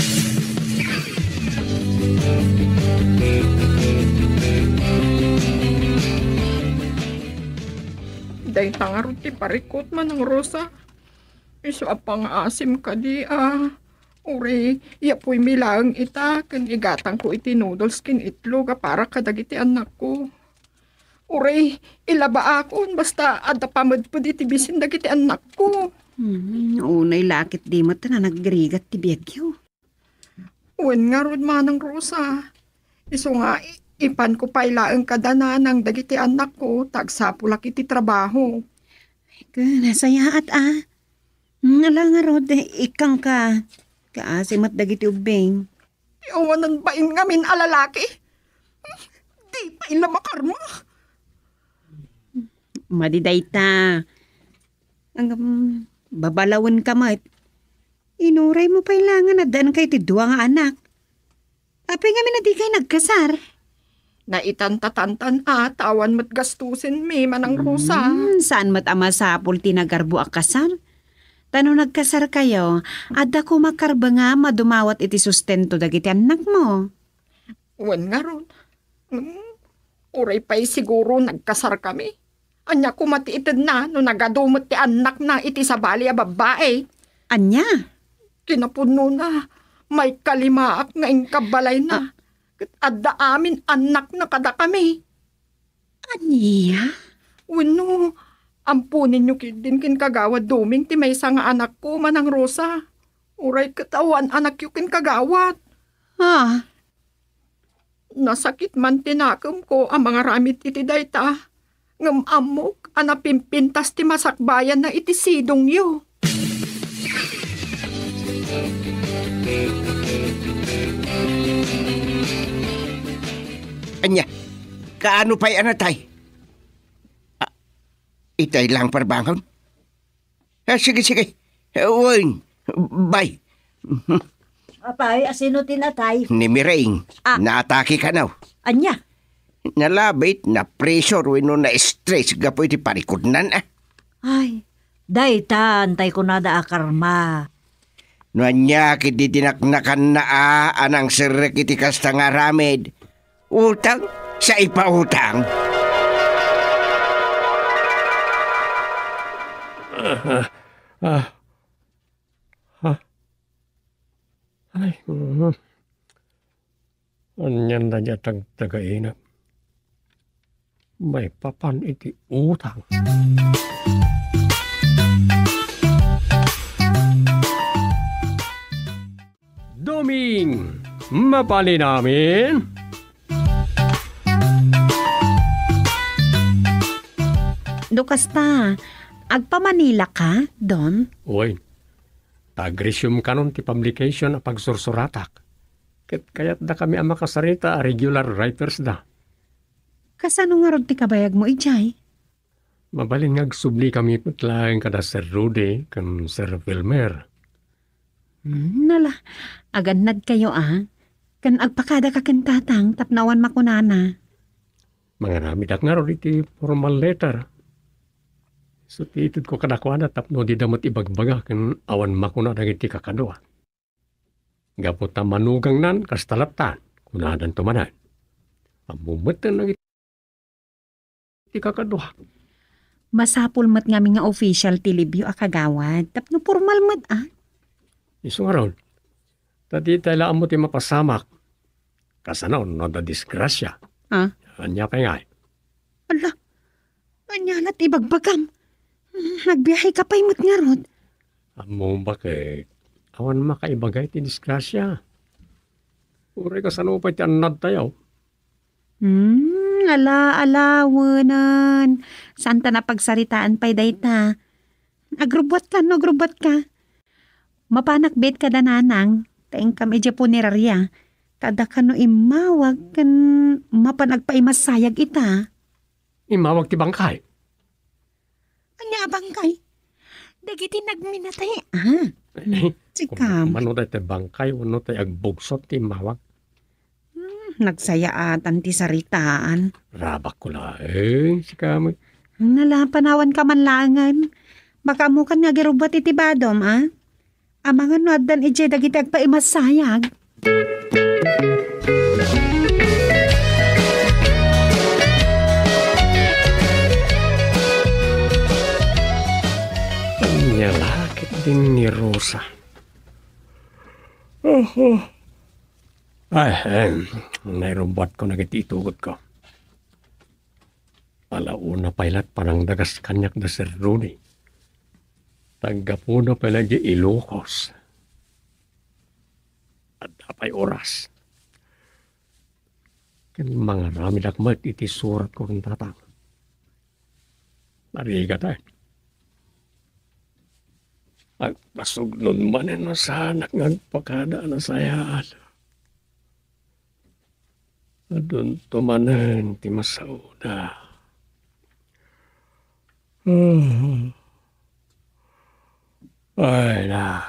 Dayta ngarud ti parikut, Manang Rosa. Isu a pangaasim kadi a. Uray, yapuymi laeng ita ken igatangko iti noodles ken itlog a para kadagiti annakko. Uray, ilabaakon basta adda pamedped iti bisin dagiti annakko. Hmm, unay la ket di met a nagrigat ti biagyo. Wen ngarud, Manang Rosa. Isu nga i-, ipanko pay laeng kada nanang dagiti annakko, ta agsapulak iti trabaho. Ay, ken, nasayaat a. Hmm, ala ngarud, ikkangka. Kaasi met dagiti ubbing. Ti awanan bain ngamin a lalaki. Di Ipay la makarma. Madi dayta. Ngem, babalawenka met. Inuraymo pay la nga addaankayo ti dua nga anak. Apay ngamin a dikay nagkasar? Naitantatantan a, ta awan met gastusenmi, Manang Rosa. Hmm, saan met a masapul ti nagarbo a kasar? Ta no nagkasarkayo, adda koma karbengam a dumawat iti sustento dagiti annakmo. Wen ngarud. Hmm, uray pay siguro nagkasarkami. Ania koma ti itedna no nagadu met ti annakna iti sabali a babbai? Ania? Kinapudnona, maikalimaak nga inka balayna. Ah. Ket adda amin annakna kadakami. Ania? Wenno, amponenyo ketdin ken Kagawad Doming ti maysa nga anakko, Manang Rosa. Uray ket awan anakyo ken Kagawad. Ah. Nasakit man ti nakemko a mangaramid iti dayta, ngem ammok a napimpintas ti masakbayanna iti sidongyo. Ania, kaano pay a natay? Ah, itay lang parbangon? Ah, sige, sige. Eh, wen, bay. Apay, asino ti natay? Ni Miring. Ah. Naatake kano. Ania? Nalabit, na-pressure, wenno na-stress gapu iti parikutnan, ah. Ay, dayta, antay kunada a karma. No ania ket ti dinaknakanna a, a nangserrek iti kasta nga aramid, utang sa ipautang. Ah, ah, ah. Ay, mm. Anian dayta a tagtagaina? Maipapan iti utang. Doming, mabalin amin? No kasta, agpa-Manila ka, Dom? Wen, ta ag-resume kanon ti publication a pagsursuratak. Ket kayatdakami a makasarita a regular writers da. Kasano ngarud ti kabayagmo idiay? Mabalin nga agsublikami met laeng kada Sir Rudy ken Sir Wilmer. Hmm, nala, agannadkayo a, ken agpakadaka ken Tatang tapno awan makunana. Mangaramidak ngarud iti formal letter. Isu ti itedko kadakuada tapno dida met ibagbaga ken awan makuna dagiti kakadua. Gapu ta manugangnan, kasta latta, kunadanto manen. Ammom met dagiti kakadua. Masapul met ngamin nga official ti leave-yo a kagawad, tapno formal met a. Isu ngarud, ta ditay la ammo ti mapasamak. Kasano no adda disgrasya? Ah? Ania pay ngay? Ala, ania la ti ibagbagam? Hmm, nagbiaheka pay met ngarud. Ammom baket, awan makaibaga iti disgrasya. Uray kasano pay ti annadtayo? Hmm, ala, ala, wenan. Saanta a pagsaritaan pay dayta. Agrubbuatka no agrubbuatka. Mapanak bet kada nanang, ta inkam idiay punerarya. Ta adda kano immawag ken mapan agpaimassayag ita. Immawag ti bangkay? Ania a bangkay? Dagiti nagminatay, ah. Eh, sika. Mano dayta bangkay wenno tay agbugsot ti immawag? Hmm, nagsayaatan ti saritaan. Rabakko laeng, sika met. Nala, panawanka man laengen. Makaammokan nga agirubbuat iti badom, a? Amangan no addan idiay dagiti agpaimassayag. Ania la ketdin ni Rosa? Oho. Ay, em, nairubbuatko dagiti itugotko. Ala, una pay la't panangdagas kaniak da Sir Rudy. Taggapuna pay la di Ilocos. Adda pay oras. Ken mangaramidak met iti suratko ken Tatang. Narigat, eh. Agpasugnon manen no saanak nga agpakada a nasayaat. Adunto manen ti masaoda. Hmm. Ay na.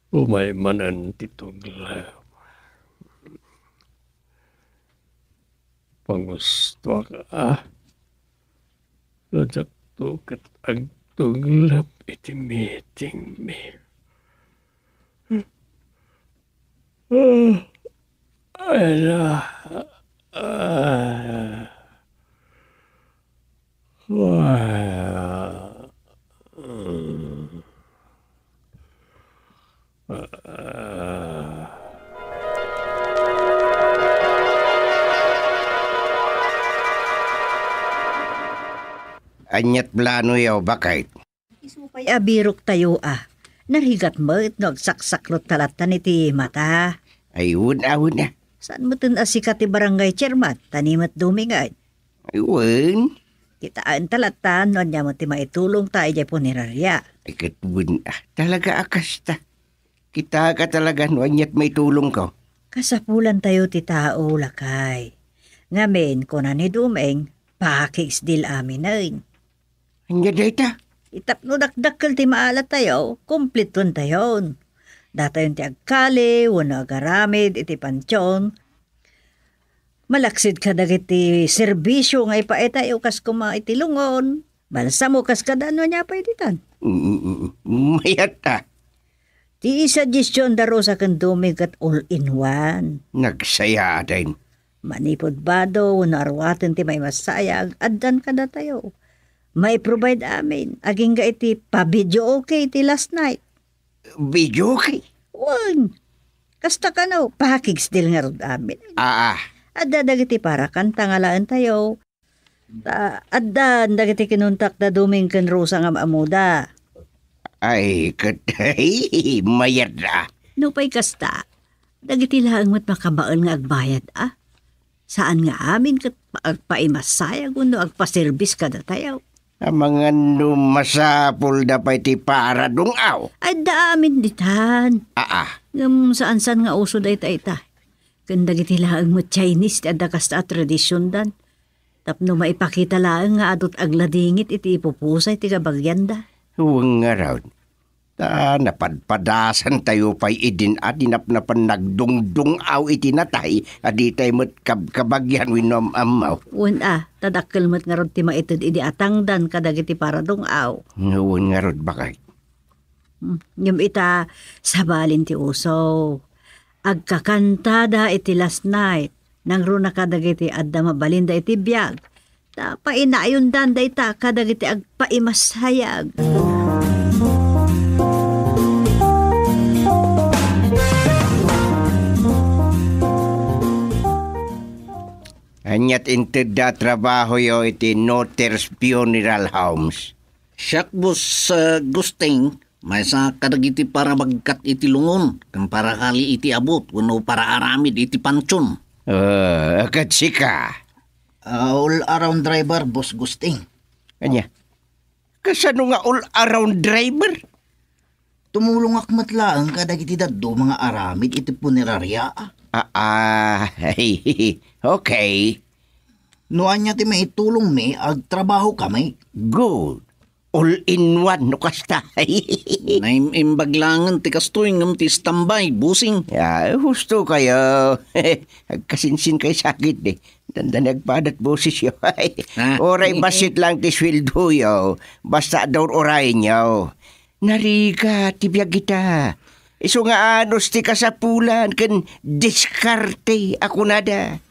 Umay manen ti tuglep. Pangustuak a. Sajakto ket agtuglep iti meetingmi. Ah, ala, ah, ah, mm. Ah. Ania't planoyo, baket? Isu pay a biroktayo a. Narigat met no agsaksaklot ta lattan iti mata. Ay, wen a, wen a. Saan metten a sika ti barangay chairman, ta ni met Doming ay? Ay, wen. Kitaen ta lattan no ania met ti maitulongta idiay puneraria. Ay, ket wen a. Talaga a kasta. Kitaek a talaga no ania't maitulongko. Kasapulantayo ti tao, lakay. Ngamin, kuna ni Doming, pakikisdil aminen. Ania dayta? Itapno dakdakkel ti maalatayo, kumpletoentayon. Datayon ti agkali wenno agaramid iti pantion. Malaksid kadagiti serbisio nga ipaaytayo kas koma iti lungon, balsamo kas kada ania pay ditan. Mm, mayat a. Ti isuggestion da Rosa ken Doming ket all-in-one. Nagsayaaten. Manipud bado wenno aruaten ti maimassayag, addan kadatayo. Mai-provide amin, agingga iti pa-videoke iti last night. Videoke? Wen. Kasta kano, pakikisdil ngarud amin. Aa. Adda dagiti parakanta nga alaentayo. Ta, addan dagiti kinuntak da Doming ken Rosa nga am-ammoda. Ay, ket, ay, mayat a. Nupay kasta, dagiti laeng met makabael nga agbayad a. Saan nga amin ket agpaimassayag wenno agpaserbis kadatayo. Amangan no masapulda pay ti paradung-aw. Ay, adda amin ditan. Aa. Ngem saan-saan nga uso dayta ita. Ken dagiti laeng met Chinese ti adda kasta a tradisiondan. Tapno maipakita laeng nga adu't agladingit iti ipupusay ti kabagianda. Wen ngarud. Ta napadpadasantayo pay idin a di napnapan nagdungdung-aw iti natay a ditay met kab-, kabagian wenno am-ammo. Wen a, ta dakkel met ngarud ti maited idi atangdan kadagiti paradung-aw. Wen ngarud, baket. Hmm, ngem ita, sabalin ti uso. Agkakantada iti last night, nangruna kadagiti adda mabalinda iti biag. Ta painayondanda ita kadagiti agpaimassayag. Ania't intedda a trabahoyo iti Notter's Funeral Homes? Siak, Boss, ah, Gusting, maysa kadagiti parabagkat iti lungon, ken parakali iti abut, wenno paraaramid iti pantion. Ah, ket sika? Ah, all-around driver, Boss Gusting. Ania? Kasano nga all-around driver? Tumulongak met laeng kadagiti dadduma nga aramid iti punerarya. Ah, ah, okay. No ania ti maitulongmi, agtrabahokami. Good. All in one no kasta. Naim-imbag laengen ti kastoy ngem ti standby, bossing. Ya, husto kayo. Agkasinsin kay sakit, eh. Dandani agpadat bosesyo. Ah. Oray bassit lang ti sueldoyo. Basta adaur-urayenyo. Narigat ti biag ita. Isu nga anus ti kasapulan ken diskarte a kunada.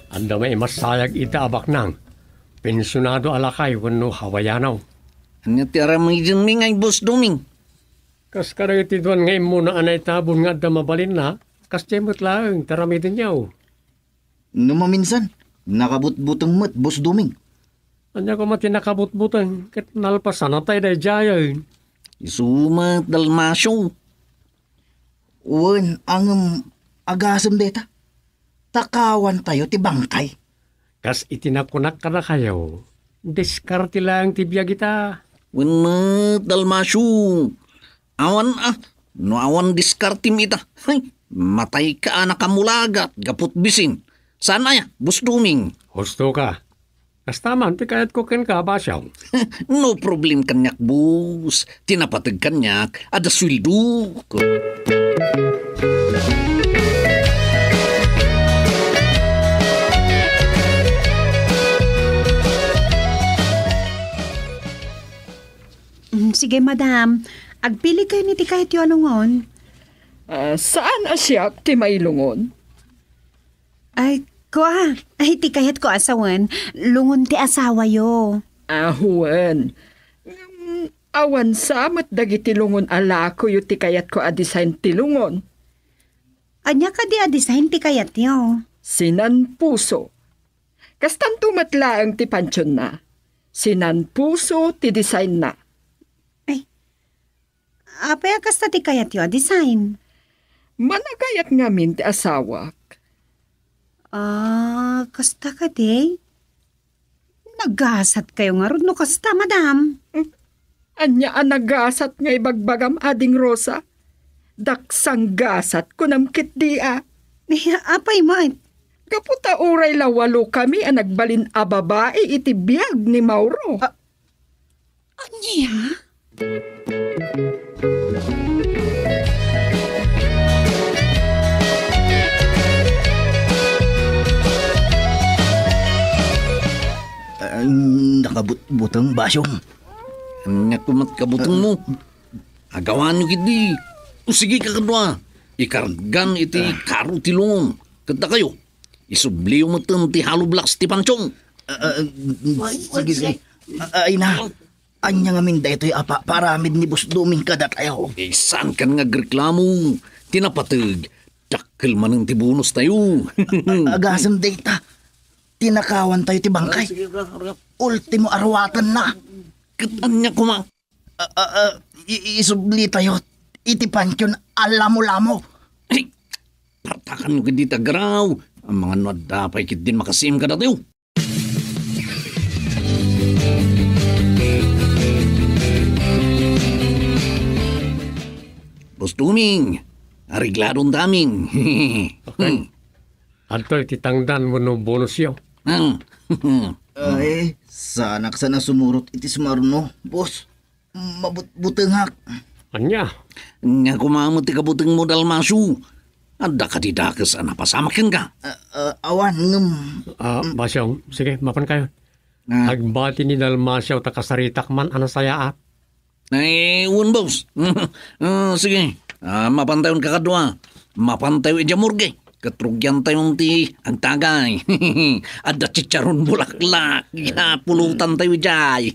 Adda maimassayag ita a baknang, pensionado a lakay wenno Hawaiano. Ania ti aramidenmi ngay, Boss Doming? Kas kadagiti duan nga immuna a naitabon nga adda mabalinna, kasdiay met laeng ti aramidenyo. No maminsan, nakabutbuteng met, Boss Doming. Ania koma ti nakabutbuteng ket nalpasanna tay daydiayen? Isu met, Dalmacio. Wen, ngem agasem dayta. Takawantayo ti bangkay. Kas iti nakunak kadakayo, diskarte laeng ti biag ita. Wen met, Dalmacio. Awan a, no awan diskartem ita. Hay, matayka a nakamulagat gapu ti bisin. Saan aya, Boss Doming? Husto ka. Kasta man ti kayatko kenka, Basiaw. No problem kaniak, boss. Ti napateg kaniak, adda sueldok. Mm, sige, madam. Agpilikayo ni ti kayatyo a lungon. Ah, saan a siak ti mailungon? Ay, kua. Ay, ti kayatko a sawen, lungon ti asawayo. Ah, wen. Ngem awan sa met dagiti lungon a lakoyo ti kayatko a design ti lungon. Ania kadi a design ti kayatyo? Sinanpuso. Kastanto met laeng ti pantionna. Sinanpuso ti designna. Ay, apay a kasta ti kayatyo a design? Managayat ngamin ti asawak. Ah, kasta kadi? Nagasatkayo ngarud no kasta, madam. Hmm. Ania a nagasat nga ibagbagam, Ading Rosa? Daksang gasat, kunam ketdi a. Ay, apay met? Gapu ta uray la walo kami a nagbalin a babai iti biag ni Mauro. Ah, ania? Ah, nakabutbuteng, Basiaw. Ania koma ti kabutengmo? Agawanyo ketdi. O, sige, kakadua. Ikargan iti karo ti lungon. Ket dakayo, isubliyo metten ti hollow blocks ti pantiom. Ah, ah, sige, sige. Ah, ay na. Ania ngamin daytoy a pa-, paaramid ni Boss Doming kadatayo? Eh, saankan nga agreklamo? Ti napateg, dakkel manen ti bonus tayo. A-, agasem dayta. Tinakawan tayo ti bangkay. Ah, sige, sige, sige. Ultimo a ruatenna. Ket ania koma? Ah, ah, ah, i-, i-, isubli tayo iti pantion a lamo-lamo. Ay, partakan no ket dita, agraw. Amangan no adda pay ketdin makasiem kadatayo. Boss Doming, aregladon ta amin. Okay. Hmm. Adtoy ti tangdan wenno bonusyo. Hmm. Ay, saanak sa a sumurot iti sumarno, boss. Mabutbutengak. Ania? Ania koma met ti kabutengmo, Dalmacio? Adda kadi dakes a napasamak kenka? Ah, ah, awan, ngem. Ah, Basiaw, sige, mapankayo. Ah. Agbati ni Dalmacio ta kasaritak man a nasayaat. Ay, wen, boss. Ah, sige. Ah, mapantayon kakadua. Mapantayo idiay morgue. Ket rugiantayon ti agtagay. Adda chicharon bulaklak. Ya, pulutantayo idiay.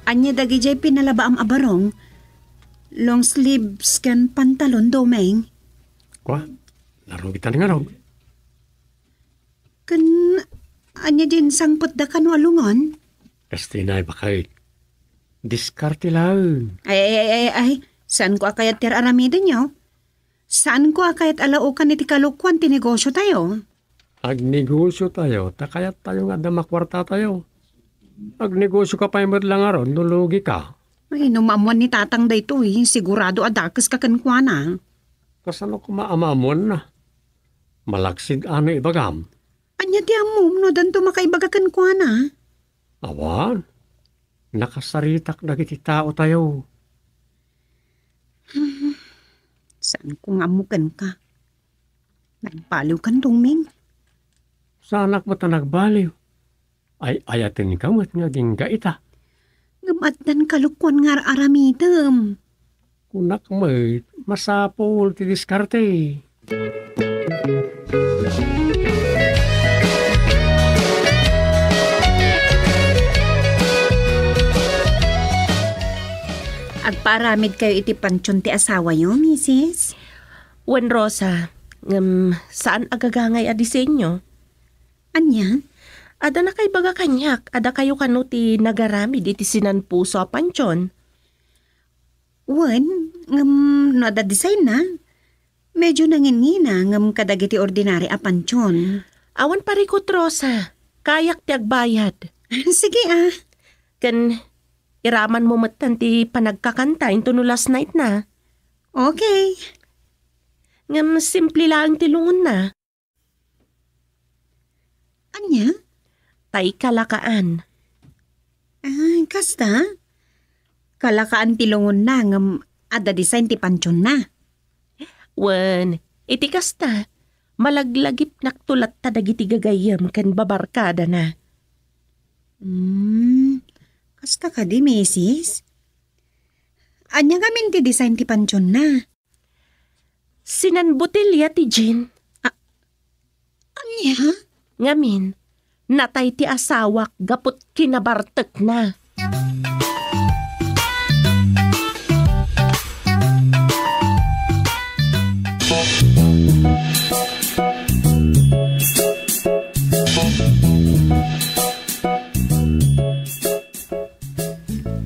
Ania dagidiay pinalabaam a barong? Long sleeves ken pantalon, Doming? Kua, narugitan ngarud. Ken ania diay insangpetda kano a lungon? Kasta nay, baket. Diskarte laeng. Ay, ay, ay, ay, ay. Saanko a kayat ti ar-aramidenyo? Saanko a kayat a laokan iti kalokoan ti negosiotayo? Agnegosio tayo, ta kayat tayo nga adda makuarta tayo. Agnegosio ka pay met la ngarud no lugi ka. Ay, no maammuan ni Tatang daytoy, sigurado a dakes ka kenkuana. Kasano koma a maammuanna? Malaksid a no ibagam. Ania ti ammom no addanto makaibaga kenkuana? Awan. Nakasaritak dagiti tao tayo. Hmm. Saanko nga ammo kenka? Nagbaliwkan, Doming? Saanak met a nagbaliw. Ay-ayatenka met nga agingga ita. Ngem addan kalokoan nga ar-aramidem. Kunak met, masapul ti diskarte. Agpaaramidkayo iti pantion ti asawayo, misis? Wen, Rosa, ngem saan a gagangay a disenyo. Ania? Adda nakaibaga kaniak, adda kayo kano ti nagaramid iti sinanpuso a pantion? Wen, ngem no adda design na, medyo nangingina ngem kadagiti ordinary a pantion. Awan parikot, Rosa. Kayak ti agbayad. Sige, ah. Ken iraman mo metten ti panagkakanta into no last night na. Okay. Ngem simple laeng ti lungon na. Ania? Tay kalakaan. Ah, kasta? Kalakaan ti lungon na ngem adda design ti pantion na. Wen, iti kasta, malaglagipnak to latta dagiti gagayyem ken babarkada na. Hmm, kasta kadi, misis? Ania ngamin ti design ti pantion na? Sinan botelya ti gin. A-, ania? Ngamin, natay ti asawak gaput kinabartekna.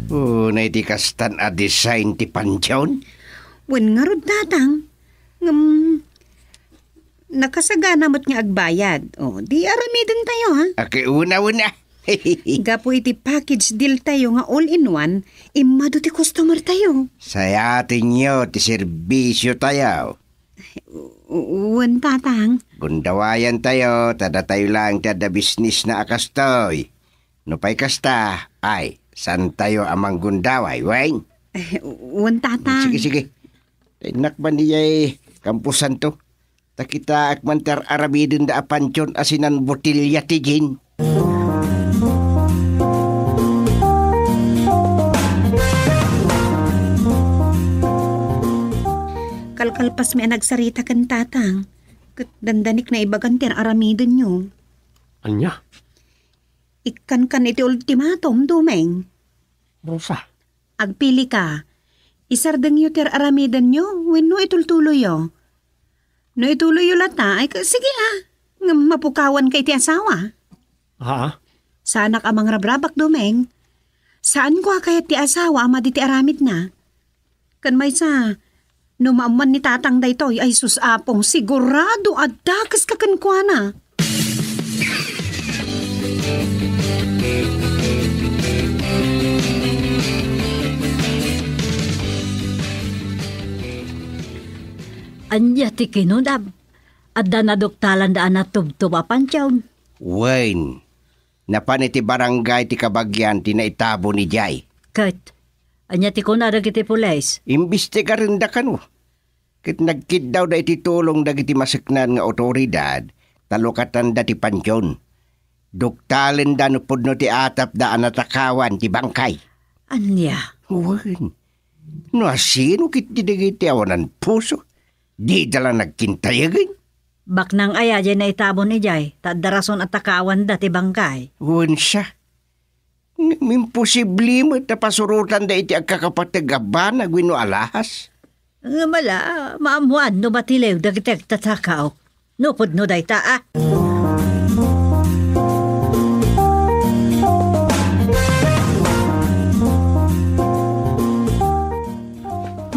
Unay ti kastan a design ti pantion? Wen ngarud, Tatang. Ngem, nakasagana met nga agbayad. O, di aramiden tayo, ha? Aki, una, una. Gapu iti package deal tayo nga all-in-one, immadu ti customer tayo. Sayatenyo ti serbisyo tayo. U-, wen, Tatang. Gundawayan tayo, ta datayo laeng ti adda business na a kastoy. No pay kasta, ay, saan tayo a manggundaway, wen? Eh, wen, Tatang. Sige, sige. Innak man iyay kampusanto. Ta kitaek man ti ar-aramidenda a pantion a sinan botelya ti gin. Kalkalpasmi a nagsarita ken Tatang, ket dandanik naibagan ti ar-aramidenyo. Ania? Ikkankan iti ultimatum, Domeng. Rosa. Agpili ka. Isardengyo ti ar-aramidenyo wenno itultuloyyo. No ituloyyo latta, ay ka, sige, ah. Ngem mapukawan ka iti asawa. Ha? Saanak a mangrabrabak, Domeng. Saanko a kayat ti asawa a madi ti aramidna. Ken maysa, no maammuan ni Tatang daytoy, ay sus, Apo, sigurado a dakeska kenkuana. Ania ti kinunam? Adda naduktalanda a natubtob a pantion? Wen, napan iti barangay ti kabagian ti naitabon idiay. Ket, ania ti kuna dagiti pulis? Imbestigarenda kano. Ket nagkiddawda iti tulong dagiti maseknan nga awtoridad, ta lukatanda ti pantion. Duktalenda no pudno ti atapda a natakawan ti bangkay. Ania? Wen. No asino ketdi dagiti awanan puso? Dida la nagkintayagen. Baknang aya diay naitabon idiay, ta adda rason a takawanda ti bangkay. Wen siya. Ngem imposible met a pasurotanda iti agkakapateg a banag wenno alahas. Ngem ala, maammoan no batiliw dagiti agtatakaw. No pudno dayta, a.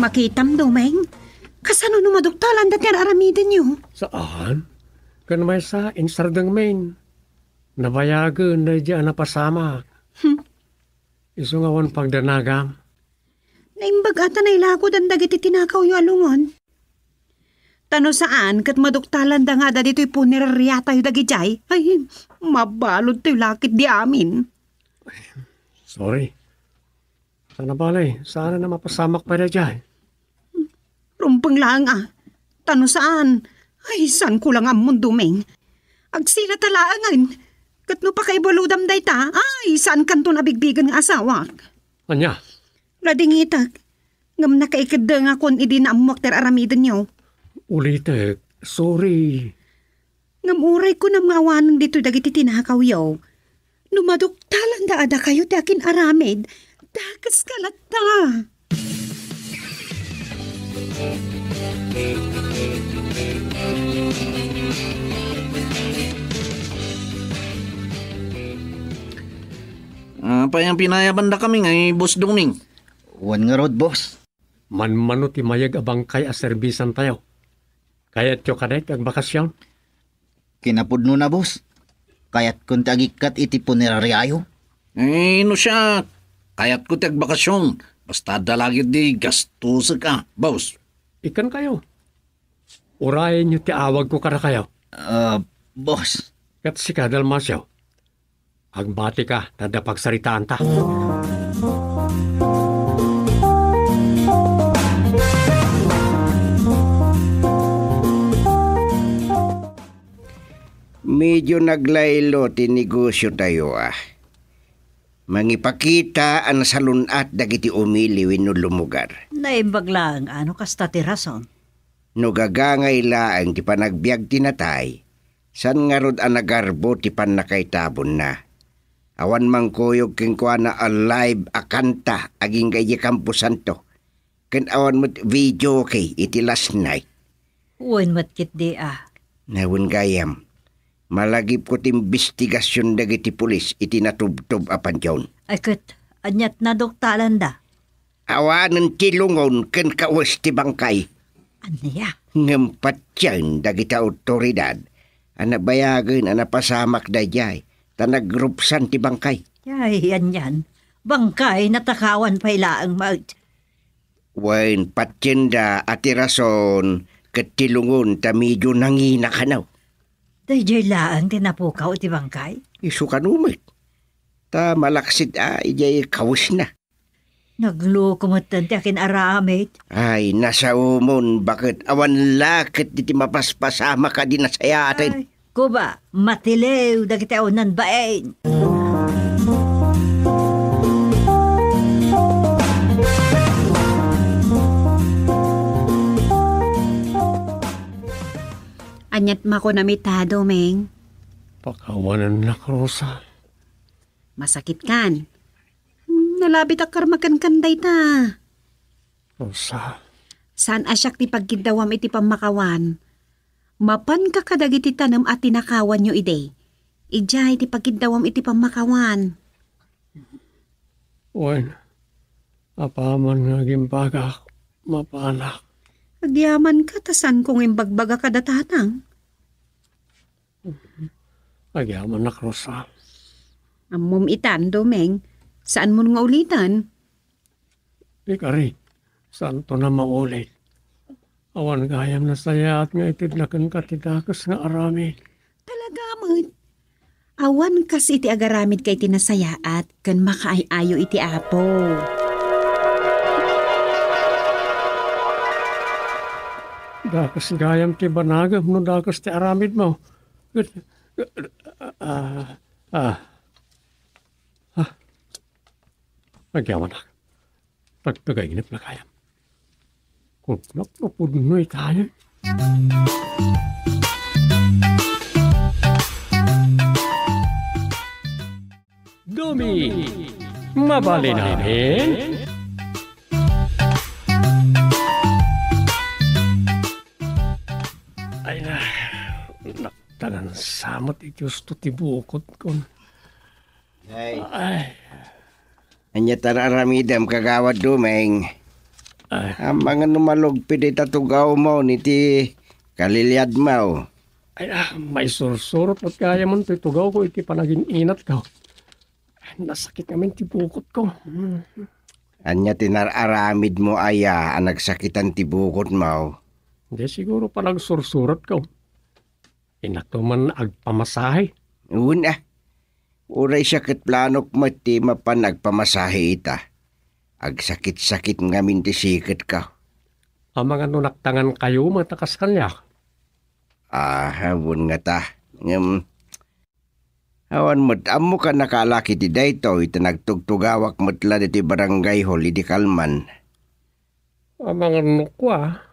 Makitam, Domeng? Kasano no maduktalanda ti ar-aramidenyo? Saan? Ken maysa, insardengmin. Nabayagen daydi a napasamak. Hmm. Isu nga awan pagdanagam. Naimbag a ta nailagodan dagiti tinakawyo a lungon. Ta no saan, ket maduktalanda nga adda ditoy punerariatayo dagidiay. Ay, mabaludtayo la ketdi amin. Sorry. Sana balay, saan a mapasamak pay daydiay? Rumbeng laeng a. Ta no saan, ay, saanko la nga ammon, Domeng. Agsila ta laengen. Ket no pakaibaludam dayta, ay, saankanton a bigbigen nga asawak. Ania? Ladingitek. Ngem nakaikeddengakon idi naammoak ti ar-aramidenyo. Ulitek, sorry. Ngem uray kunam nga awanen ditoy dagiti tinakawyo. No maduktalanda a dakayo ti akin-aramid, dakeska latta. pay a pinayabandakami ngay, Boss Doming. Wen ngarud, boss. Manmano ti mayeg a bangkay a serbisantayo. Kayatyo kadi ti agbakasyon? Kinapudnona, boss. Kayatkon ti agikkat iti punerariayo. Eh, no siak, kayatko ti agbakasyon. Basta adda la ketdi gastosek a, boss. Ikkankayo. Urayenyo ti awagko kadakayo. Ah, boss. Ket sika, Dalmacio. Agbatika, ta adda pagsaritaanta. Medio naglaylo ti negosiotayo, a. Mangipakita a nasalun-at dagiti umili wenno lumugar. Naimbag laeng a no kasta ti rason. No gagangay laeng ti panagbiag ti natay, saan ngarud a nagarbo ti pannakaitabonna. Awan mangkuyog kenkuana a live a kanta agingga idiay Camposanto, ken awan met videoke iti last night. Wen met ketdi a. Wen gayam, malagipko ti imbestigasion dagiti pulis iti natubtob a pantion. Ay ket, aniat naduktalanda? Awanen ti lungon ken kawes ti bangkay. Ania? Ngem patien dagiti awtoridad a nabayagen a napasamak daydiay ta nagrupsan ti bangkay. Ay, anian. Bangkay natakawan pay laeng met. Wen, patienda a ti rason ket ti lungon ta medio nangina kano. Daydiay laeng ti napukaw iti bangkay? Isu kano met. Ta malaksid a idiay kawesna. Nagluko metten ti akin-aramid. Ay, nasaomon, baket awan la ket diti mapaspasamak a di nasayaaten. Ay, kuba, matiliw dagiti awanan bain. Aniat makunam ita, Doming? Pakawanennak, Rosa. Masakitkan. Nalabit a karmakenkan dayta. Rosa. Saan a siak ti pagkiddawam iti pammakawan. Mapanka kadagiti tanem a tinakawanyo idi. Idiay ti pagkiddawam iti pammakawan. Wen, apaman nga agimbagak, mapanak. Agyamanka ta saanko nga imbagbaga kada tatang. Agyamannak, Rosa. Ammom itan, Doming. Saanmon nga uliten? Ikari, saanton a maulit. Awan gayam nasayaat nga itedna kenka ti dakes nga aramid. Talaga met. Awan kas iti agaramidka iti nasayaat ken makaay-ayo iti Apo. Dakes gayam ti banagem no dakes ti aramidmo. Ah, ah. Ah. Agyamanak. Tagtagay nga nagayam. Kunnak mapudno itayo. Dumi, mabalin amin? Ay na, naktagan sa met iti usto ti bukod ko. Ay. Ay. Ania ti ar-aramidem, Kagawad Doming? Ay. Amangan no malugpit ita tugawmo iti kaliliadmo. Ay, ah, maisursurot met gayam toy tugawko iti panagin-inatko. Nasakit ngamin ti bukotko. Ania ti nar-aramidmo aya a nagsakitan ti bukotmo? Di siguro panagsursurotko. Innak man agpamasahe. Wen a. Uray siak ket planok met ti mapan agpamasahe ita. Agsakit-sakit ngamin ti siketko. Amangan no naktangan kayo met a kas kaniak. Ah, wen ngata. Ngem, awan met, ammok a nakaalak iti daytoy, ta nagtugtugawak met la ditoy barangay hall idi kalman. Amangan no kua.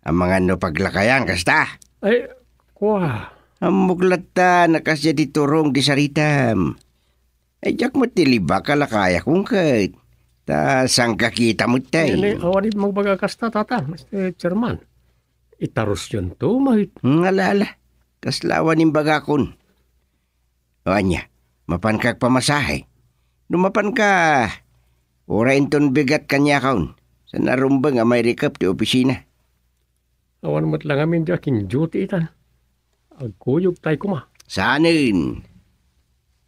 Amangan no paglakayan, kasta? Ay, kua. Ammok latta, nakasya ti turong ti saritam. Ay, diak met ti libak a lakayakon ket. Ta sangkakita met tay. Ay, awan it magbaga kasta, tata, Mister Chairman. Itarusyon to, mahit. Hmm, ala, ala. Kasla awan imbagakon. O ania, mapanka agpamasahe? No mapanka, uray inton bigat kaniakon, saan a rumbeng a mairikep ti opisina. Awan met la ngamin ti aking duty itan. Agkuyogtay koma. Saanen?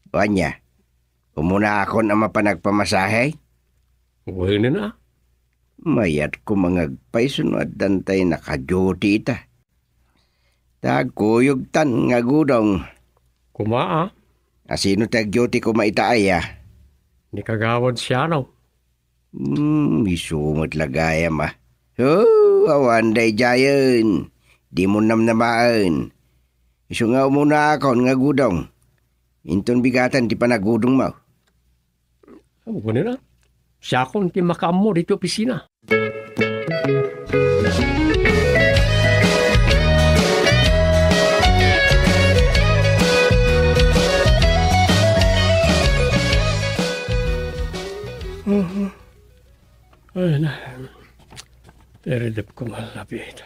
O ania, umunaakon a mapan agpamasahe? Wen a. Mayat koma nga agpayso no addantay naka-duty ita. Ta agkuyogtan nga agudong. Koma a. Asino ti ag-duty koma ita aya? Ni Kagawad Siano. Hmm, isu met la gayam a. Oh, awan daydiayen. Dimo namnamaen. Isu nga umunaakon nga agudong. Inton bigaten ti panagudongmo. Wen a. Siakon ti makaammo ditoy opisina. Ay, na. Iridep ko nga lapit.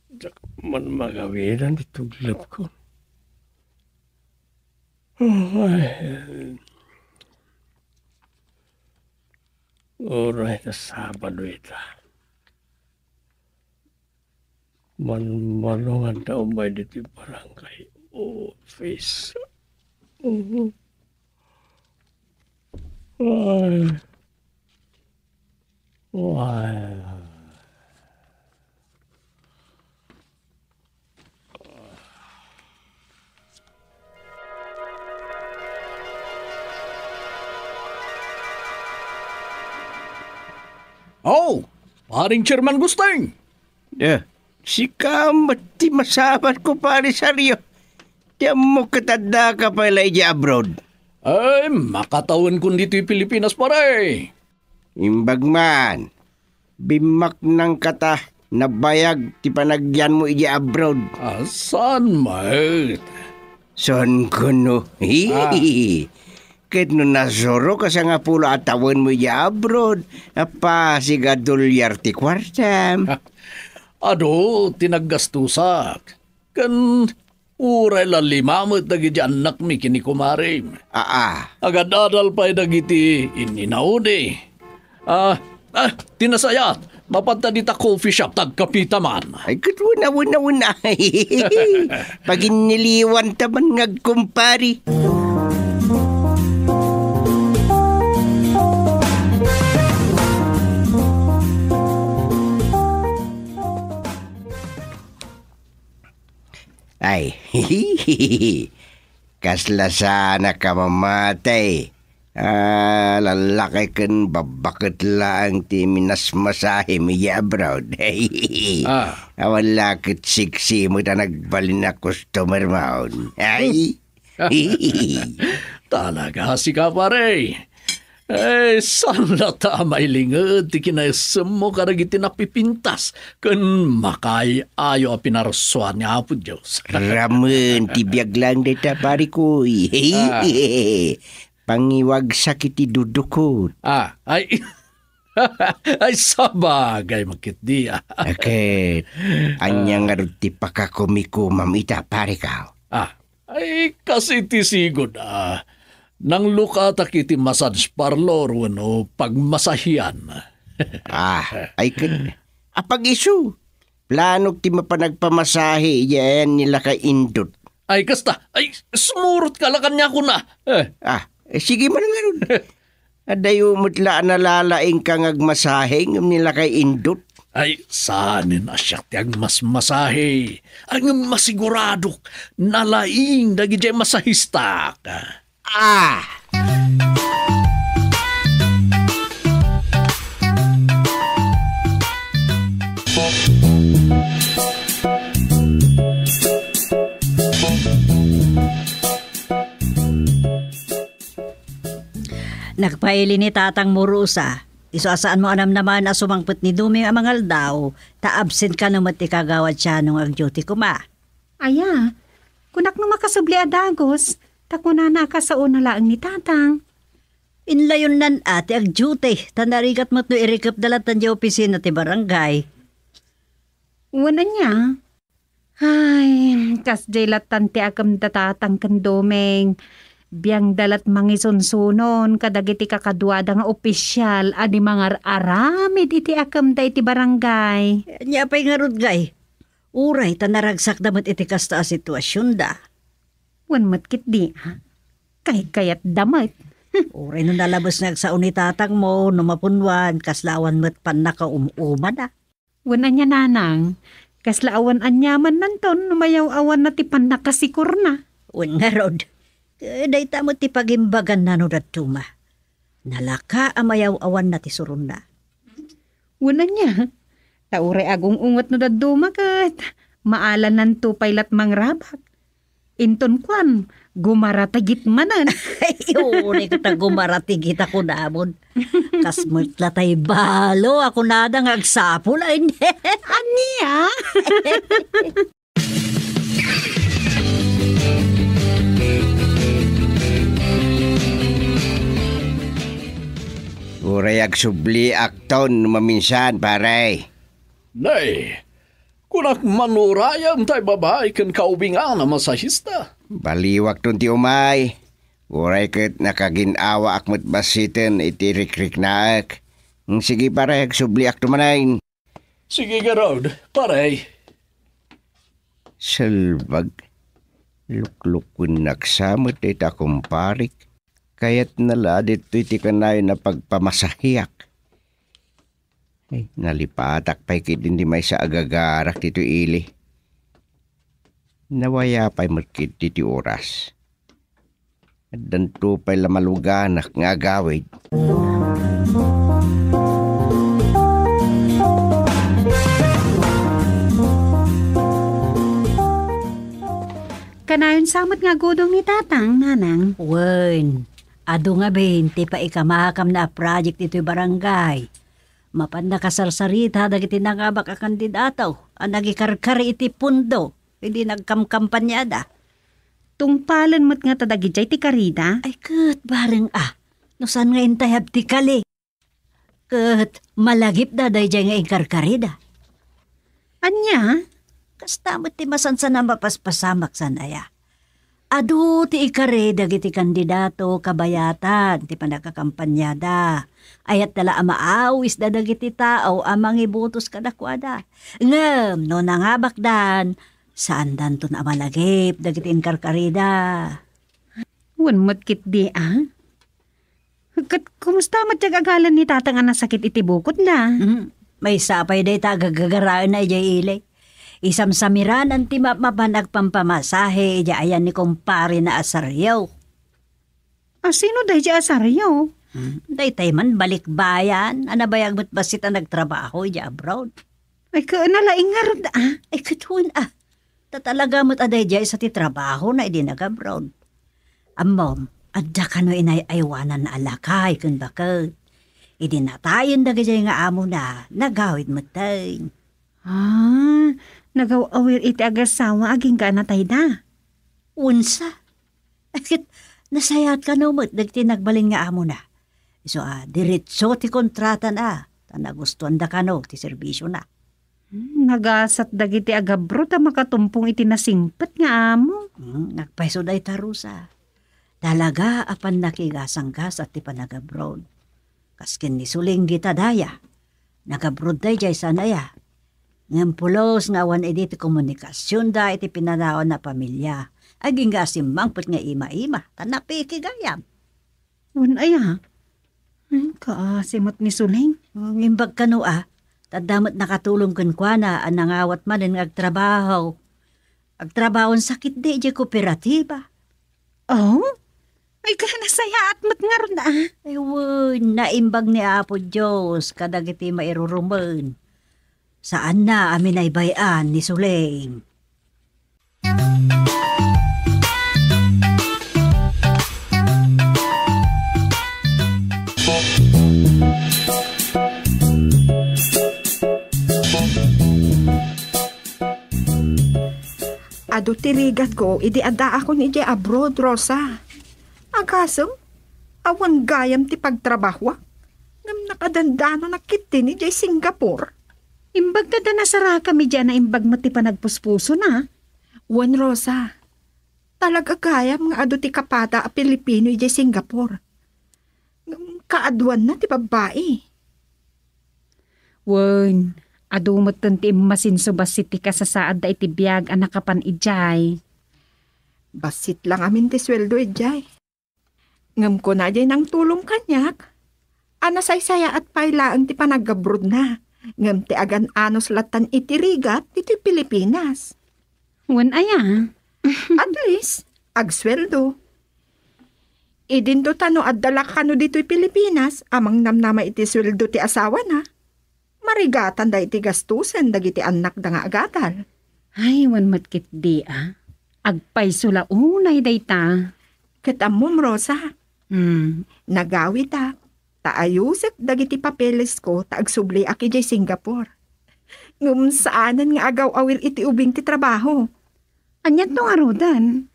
Diak man magawidan ti tuglep ko. Ay. Uray ta Sabado ita. Manmano nga adda umay ditoy barangay office. Ay. Ay. Oh, paring Chairman Gusting! Eh, sika met ti masabat ko, Pare Sario. Ti ammok ket addaka pay la idiay abroad. Ay, makatawenkon ditoy Pilipinas, pare. Imbag man, bimmaknangka ta nabayag ti panagyanmo idiay abroad. Ah, saan met? Saan kano? Ah. Ket no nasuro ka sangapulo a tawenmo idiay abroad, apasig a dolyar ti kuartam. Adu ti naggastusak. Ken uray la lima met dagiti annakmi ken ni kumarem. Aa. Agad-adal pay dagiti inninaudi. Ah, ah, ti nasayaat, mapanta dita coffee shop, ta agkapita man. Ay, ket wen a, wen a, wen a. Paginniliwanta man nga agkumpari. Ay, kasla saan a kamamatay. Ah, lallaki ken babbaket laeng ti minasmasahem idiay abroad. Ah. Awan la ket siksi met a nagbalin a customer mon. Ay. Talaga, sika, pare. Eh, saan la ta mailinged ti kinaessemmo kadagiti napipintas ken makaay-ayo a pinarsuan ni Apo Dios? Ramen ti biag laeng dayta, pare koy. Ah. Pangiwagsak iti dudukot. Ah, ay, ay, sabagay, makitdi, ah. Ket, ania ngarud ti pakakumikumam ita, pare ko? Ah, ay, kas iti sigud, ah, nanglukatak iti massage parlor wenno pagmasahian. Ah, ay ket, apag-isu, planok ti mapan agpamasahe idiay ayan ni lakay Indot. Ay, kasta, ay, sumurotka la kaniakon a. Eh. Ah, eh, sige man ngarud. Adayo met la a nalalaingka nga agmasahe ngem ni lakay Indot. Ay, saanen a siak ti agmasmasahe. Ay, ngem masiguradok, nalaing dagidiay masahistak. Ah! Nagpaili ni Tatang Murusa. Isu a saanmo a namnamaen a sumangpet ni Doming a mangaldaw, ta absent kano met ti Kagawad Siano nga ag-duty koma. Aya, kunak no makasubli a dagus, ta kunana a kasaona laeng ni Tatang. Inlayonnan a ti ag-duty, ta narigat met no irikepda lattan diay opisina ti barangay. Wen ania? Ay, kasdiay lattan ti agem da Tatang ken Doming. Biangda lat mangisunsunon kadagiti kakaduada nga opisial a di mangar-aramid iti akemda iti barangay. Ania pay ngarud ngay? Uray ta naragsakda met iti kasta a situasionda. Wen met ketdi, a? Kaykayatda met. Uray no nalabes nga agsao ni tatangmo, no mapunwan, kasla awan met pannakaum-umana. Wen ania, nanang? Kasla awan aniamannanton no mayaw-awanna ti pannakasikorna. Wen ngarud, ket dayta met ti pagimbaganna no dadduma. Nalaka a mayaw-awanna ti suronna. Wen ania? Ta uray agung-unget no dadduma ket maalananto pay lat mangrabak. Inton kuan, gumaratigit manen. Ay, uray ket a gumaratigit a kunamon. Kas met latay balo a kunada nga agsapul, ay. Ania? Uray agsubliakton no maminsan, pare. Nay, kunak man urayem tay babai ken kaubingan a masahista. Baliwakton ti umay. Uray ket nakagin-awaak met bassiten iti rikriknaek. Sige, pare, agsubliakto manen. Sige ngarud, pare. Salbag, luklukuennak sa met dayta kumparik. Kayatna la a ditoy ti kanayon a pagpamasahiak. Ay, nalipatak pay ketdin ti maysa a gagarak ditoy ili. Nawaya pay met ketdi ti oras. Addanto pay la maluganak nga agawid. Kanayon sa met nga agudong ni Tatang, Nanang. Wen, adu ngamin ti paikamakamna a project ditoy barangay. Mapan nakasarsarita dagiti nangabak a kandidato a nagikarkari iti pondo idi nagkamkampaniada. Tungpalen met ngata dagidiay ti karida? Ay, ket bareng a, no saan nga intayab ti kali. Ket malagipda daydiay nga inkarkarida. Ania? Kasta met ti masansan a mapaspasamak, saan aya? Adu ti ikari dagiti kandidato kabayatan ti pannakakampaniada. Ayatta la a maawisda dagiti tao a mangibotos kadakuada. Ngem no nangabakdan, saandanton a malagip dagiti inkarkarida. Wen met ketdi, a? Ket kumusta met ti agagalan ni Tatang a nasakit iti bukodna? Hmm, maysa pay dayta a gagagaraenna idiay ili. Isamsamiranan ti mapmapan agpampamasahe idiay ayan ni kumparena a Sario. A, sino daydiay a Sario? Hmm, daytay man balikbayan a nabayag met bassit a nagtrabaho idiay abroad. Ay, ket nalaing ngarud, a? Ay, ket wen, a. Ta talaga met a daydiay sa ti trabahona idi nag-abroad. Ammom, adda kano inay-aywananna a lakay ken baket. Idi natayen dagiti nga amona, nagawid metten. A, nagaw-awir iti agassawa agingga a natayda. Wensa? Ket nasayaat kano met dagiti nagbalin nga amona. Isu a, diretso ti kontratana, ta nagustuanda kano ti serbisiona. Hmm, nagasat dagiti agabroad a makatumpong iti nasingpet nga amo. Hmm, nagpayso dayta, Rosa. Talaga a pannakigasanggasat ti panagabroad. Kas ken ni Suling gita daya, nagabroad daydiay saan aya. Ngem pulos nga awan idi ti komunikasionda iti pinanawan a pamilia, agingga a simmangpet nga ima-ima, ta napiki gayam. Wen aya? Hmm, kaasi met ni Suling. Hmm, imbag kano a, ta adda met nakatulong kenkuana a nangawat manen nga agtrabaho. Agtrabaho ni Suling idiay kooperatiba. Oh? Ay, ket nasayaat met ngarud, a? Ay, wen, naimbag ni Apo Dios kadagiti mairurumen. Saanna a minaybay-an ni Suling. Adu ti rigatko idi addaakon idiay abroad, Rosa. Agasem, awan gayam ti pagtrabahoak, ngem nakadandanonak ketdin idiay Singapore. Imbag ta adda nasarakam idiay a naimbag met ti panagpuspusona. Wen, Rosa. Talaga gayam nga adu ti kapada a Pilipino idiay Singapore. Ngem kaaduanna ti babbai. Wen, adu metten ti immasinso bassit ti kasasaadda iti biag a nakapan idiay. Bassit la ngamin ti sueldo idiay. Ngem kuna diay nangtulong kaniak a nasaysayaat pay laeng ti panagabrodna, ngem ti agan-anos lattan iti rigat ditoy Pilipinas. Wen aya? At least, agsueldo. Idinto ta no adda la kano ditoy Pilipinas a mangnamnama iti sueldo ti asawana, marigatanda iti gastusen dagiti annakda nga agadal. Ay, wen met ketdi a. Agpayso la unay dayta. Ket ammom, Rosa, Hmm. nagawitak ta ayusek dagiti papelesko ta agsubliak idiay Singapore. Ngem saanen nga agaw-awir iti ubing ti trabaho. Anianto ngaruden?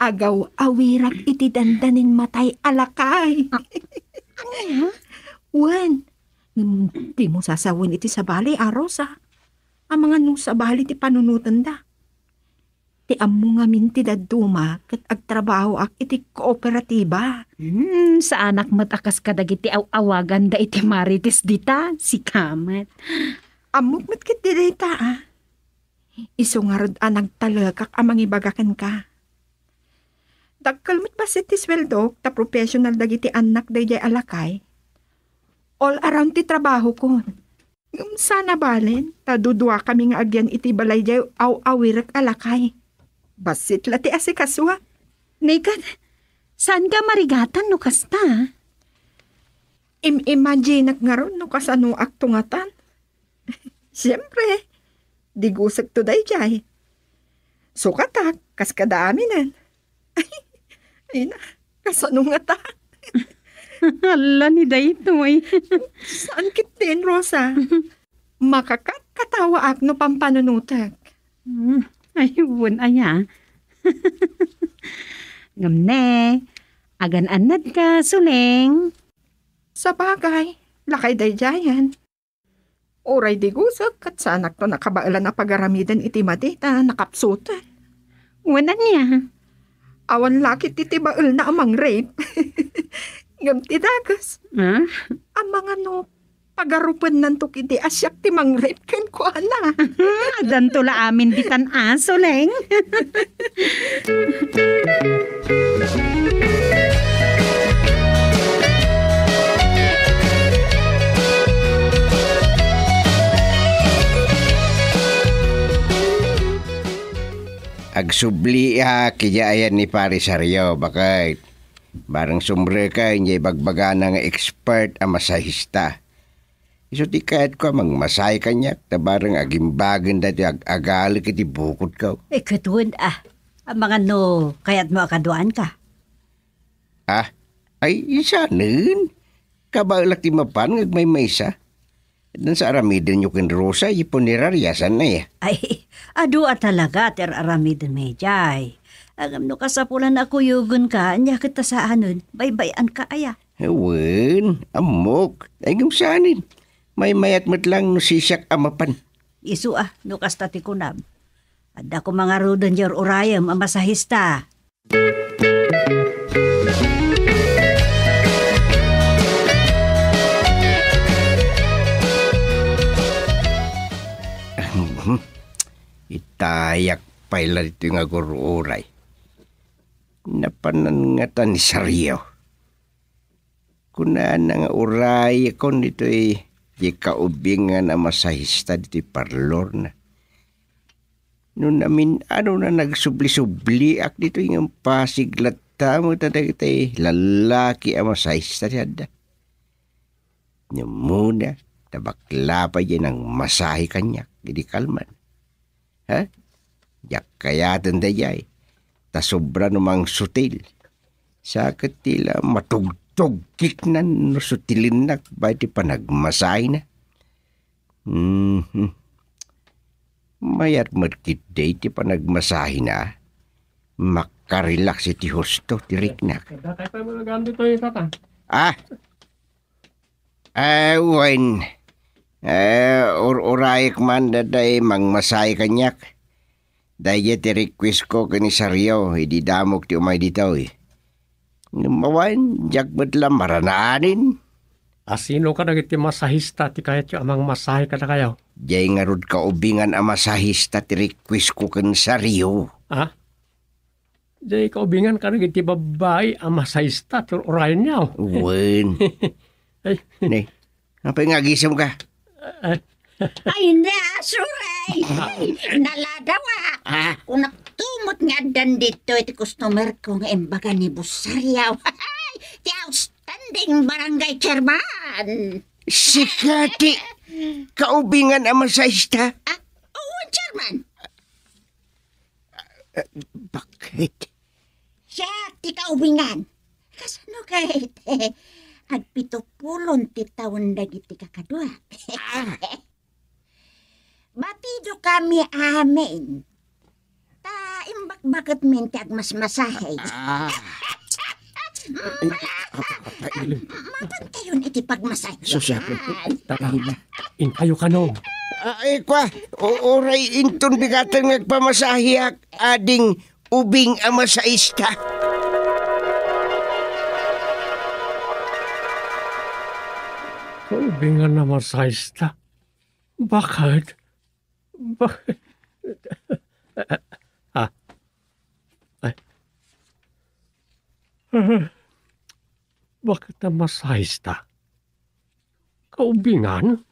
Agaw-awirak iti dandanin matay a lakay. Ah, ania? Wen, ngem dimo sasawen iti sabali a, Rosa. Amangan no sabali ti panunotenda. Ti ammo ngamin ti dadduma ket agtrabahoak iti kooperatiba. Hmm, saanak met a kas kadagiti aw-awaganda iti Marites dita, sika met. Ammok met ketdi dayta, a. Isu ngarud a nagtalekak a mangibaga kenka. Dakkel met bassit ti sueldok ta professional dagiti annak daydiay a lakay. All around ti trabahokon. Ngem sana balen ta duduakami nga agyan iti balay diay aw-awirek a lakay. Bassit la ti asikasuak. Nekat, saanka marigatan no kasta? Im-imaginek ngarud no kasanoak tungatan. Siempre, digusekto daydiay. Sukatak, kas kada aminen. Ay, ay na, kasano ngata? Hala ni daytoy. Saan ketdin, Rosa? Makakatkatawaak no pampanunotek. Hmm, ay, wen aya. Ngem ne, agan-annadka, Suleng? Sabagay, lakay daydiayen. Uray digusek ket saanakto nakabaelan a pagaramiden iti madi ta nakapsutek. Wen ania? Awan la ketdi ti baelna a mangrape. Ngem ti dakes, ah? Amangan no pagarupennanto ketdi a siak ti mangrape kenkuana. Addanto la amin ditan a, Suleng. Agsubliak idiay ayan ni Pare Sario, baket. Bareng sumreken diay ibagbagana nga expert a masahista. Isu ti kayatko a mangmasahe kaniak, ta bareng agimbagen daytoy ag-agalek iti bukodko. Eh, ket wen, ah, amangan no kayatmo a kaduaanka? Ah, ay, saanen. Kabaelak ti mapan nga agmaymaysa. Addan sa aramidenyo ken Rosa, iti punerarya, saan aya? Ay, adu a talaga ti ar-aramiden, Mejay. Ngem no kasapulan a kuyogenka, ania ket ta saanen, baybay-anka aya? Wen, ammok. Ay, ngem saanen. Maymayat met lang no sisiak a mapan. Isu a, no kasta ti kunam. Adda koma ngaruden diay ur-urayem a masahista. Itayak pay la ditoy nga agur-uray. Napanan ngata ni Sario. Kunana nga urayekon ditoy ti kaubingan a masahista ditoy parlorna. No namin-ano na nagsubli-subliak ditoy ngem pasig latta met dagiti lallaki a masahista ti adda. Ngem muna, ta bakla pay diay nangmasahe kaniak idi kalman. Ha? Diak kayaten daydiay. Ta sobra no mangsutil. Sa ket ti la matugtugkiknan no sutilennak bay ti panagmasahena. Mhm. Mayat met ketdi ti panagmasahena. Makarelax iti husto ti riknak. Adda tayo pa mga gamit tayo, tata. Ah! Eh, wen. Eh, ur-urayek man daydiay mangmasahe kaniak. Daydiay ti request ko ken ni Sario idi damok ti umay ditoy. Ngem awan, diak met la maranaanen. A, sino kadagiti masahista ti kayatyo a mangmasahe kadakayo? Diay ngarud kaubingan a masahista ti request ko ken Sario. Ha? Diay kaubingan kadagiti babbai a masahista ti ur-urayenyo? Wen. Ay. Ne, apay nga agisemka? Ay. Ay, na, suray! Ay, naladawak! Ah. Kunak tumot nga addan ditoy ti customer ko nga imbaga ni Boss Sario. Ti outstanding barangay chairman! Sika ti kaubingan a masahista? Ah, oo, chairman. Eh, bakit? Siak ti kaubingan. Kasano ket? Agpitopulon ti taon dagiti kakadua. Ah. Batidokami amin. Ta imbakbaketmin ti agmasmasahe. Ah. Mapantayon iti pagmasahe. Sus, Apo. Tara, inkayo kano. Ay, kwa, uray inton bigaten nga agpamasaheak, ading ubing a masahista. Ubingan a masahista? Bakit? Bakit? Ah. Ay. Bakit a masahista? Kaubingan?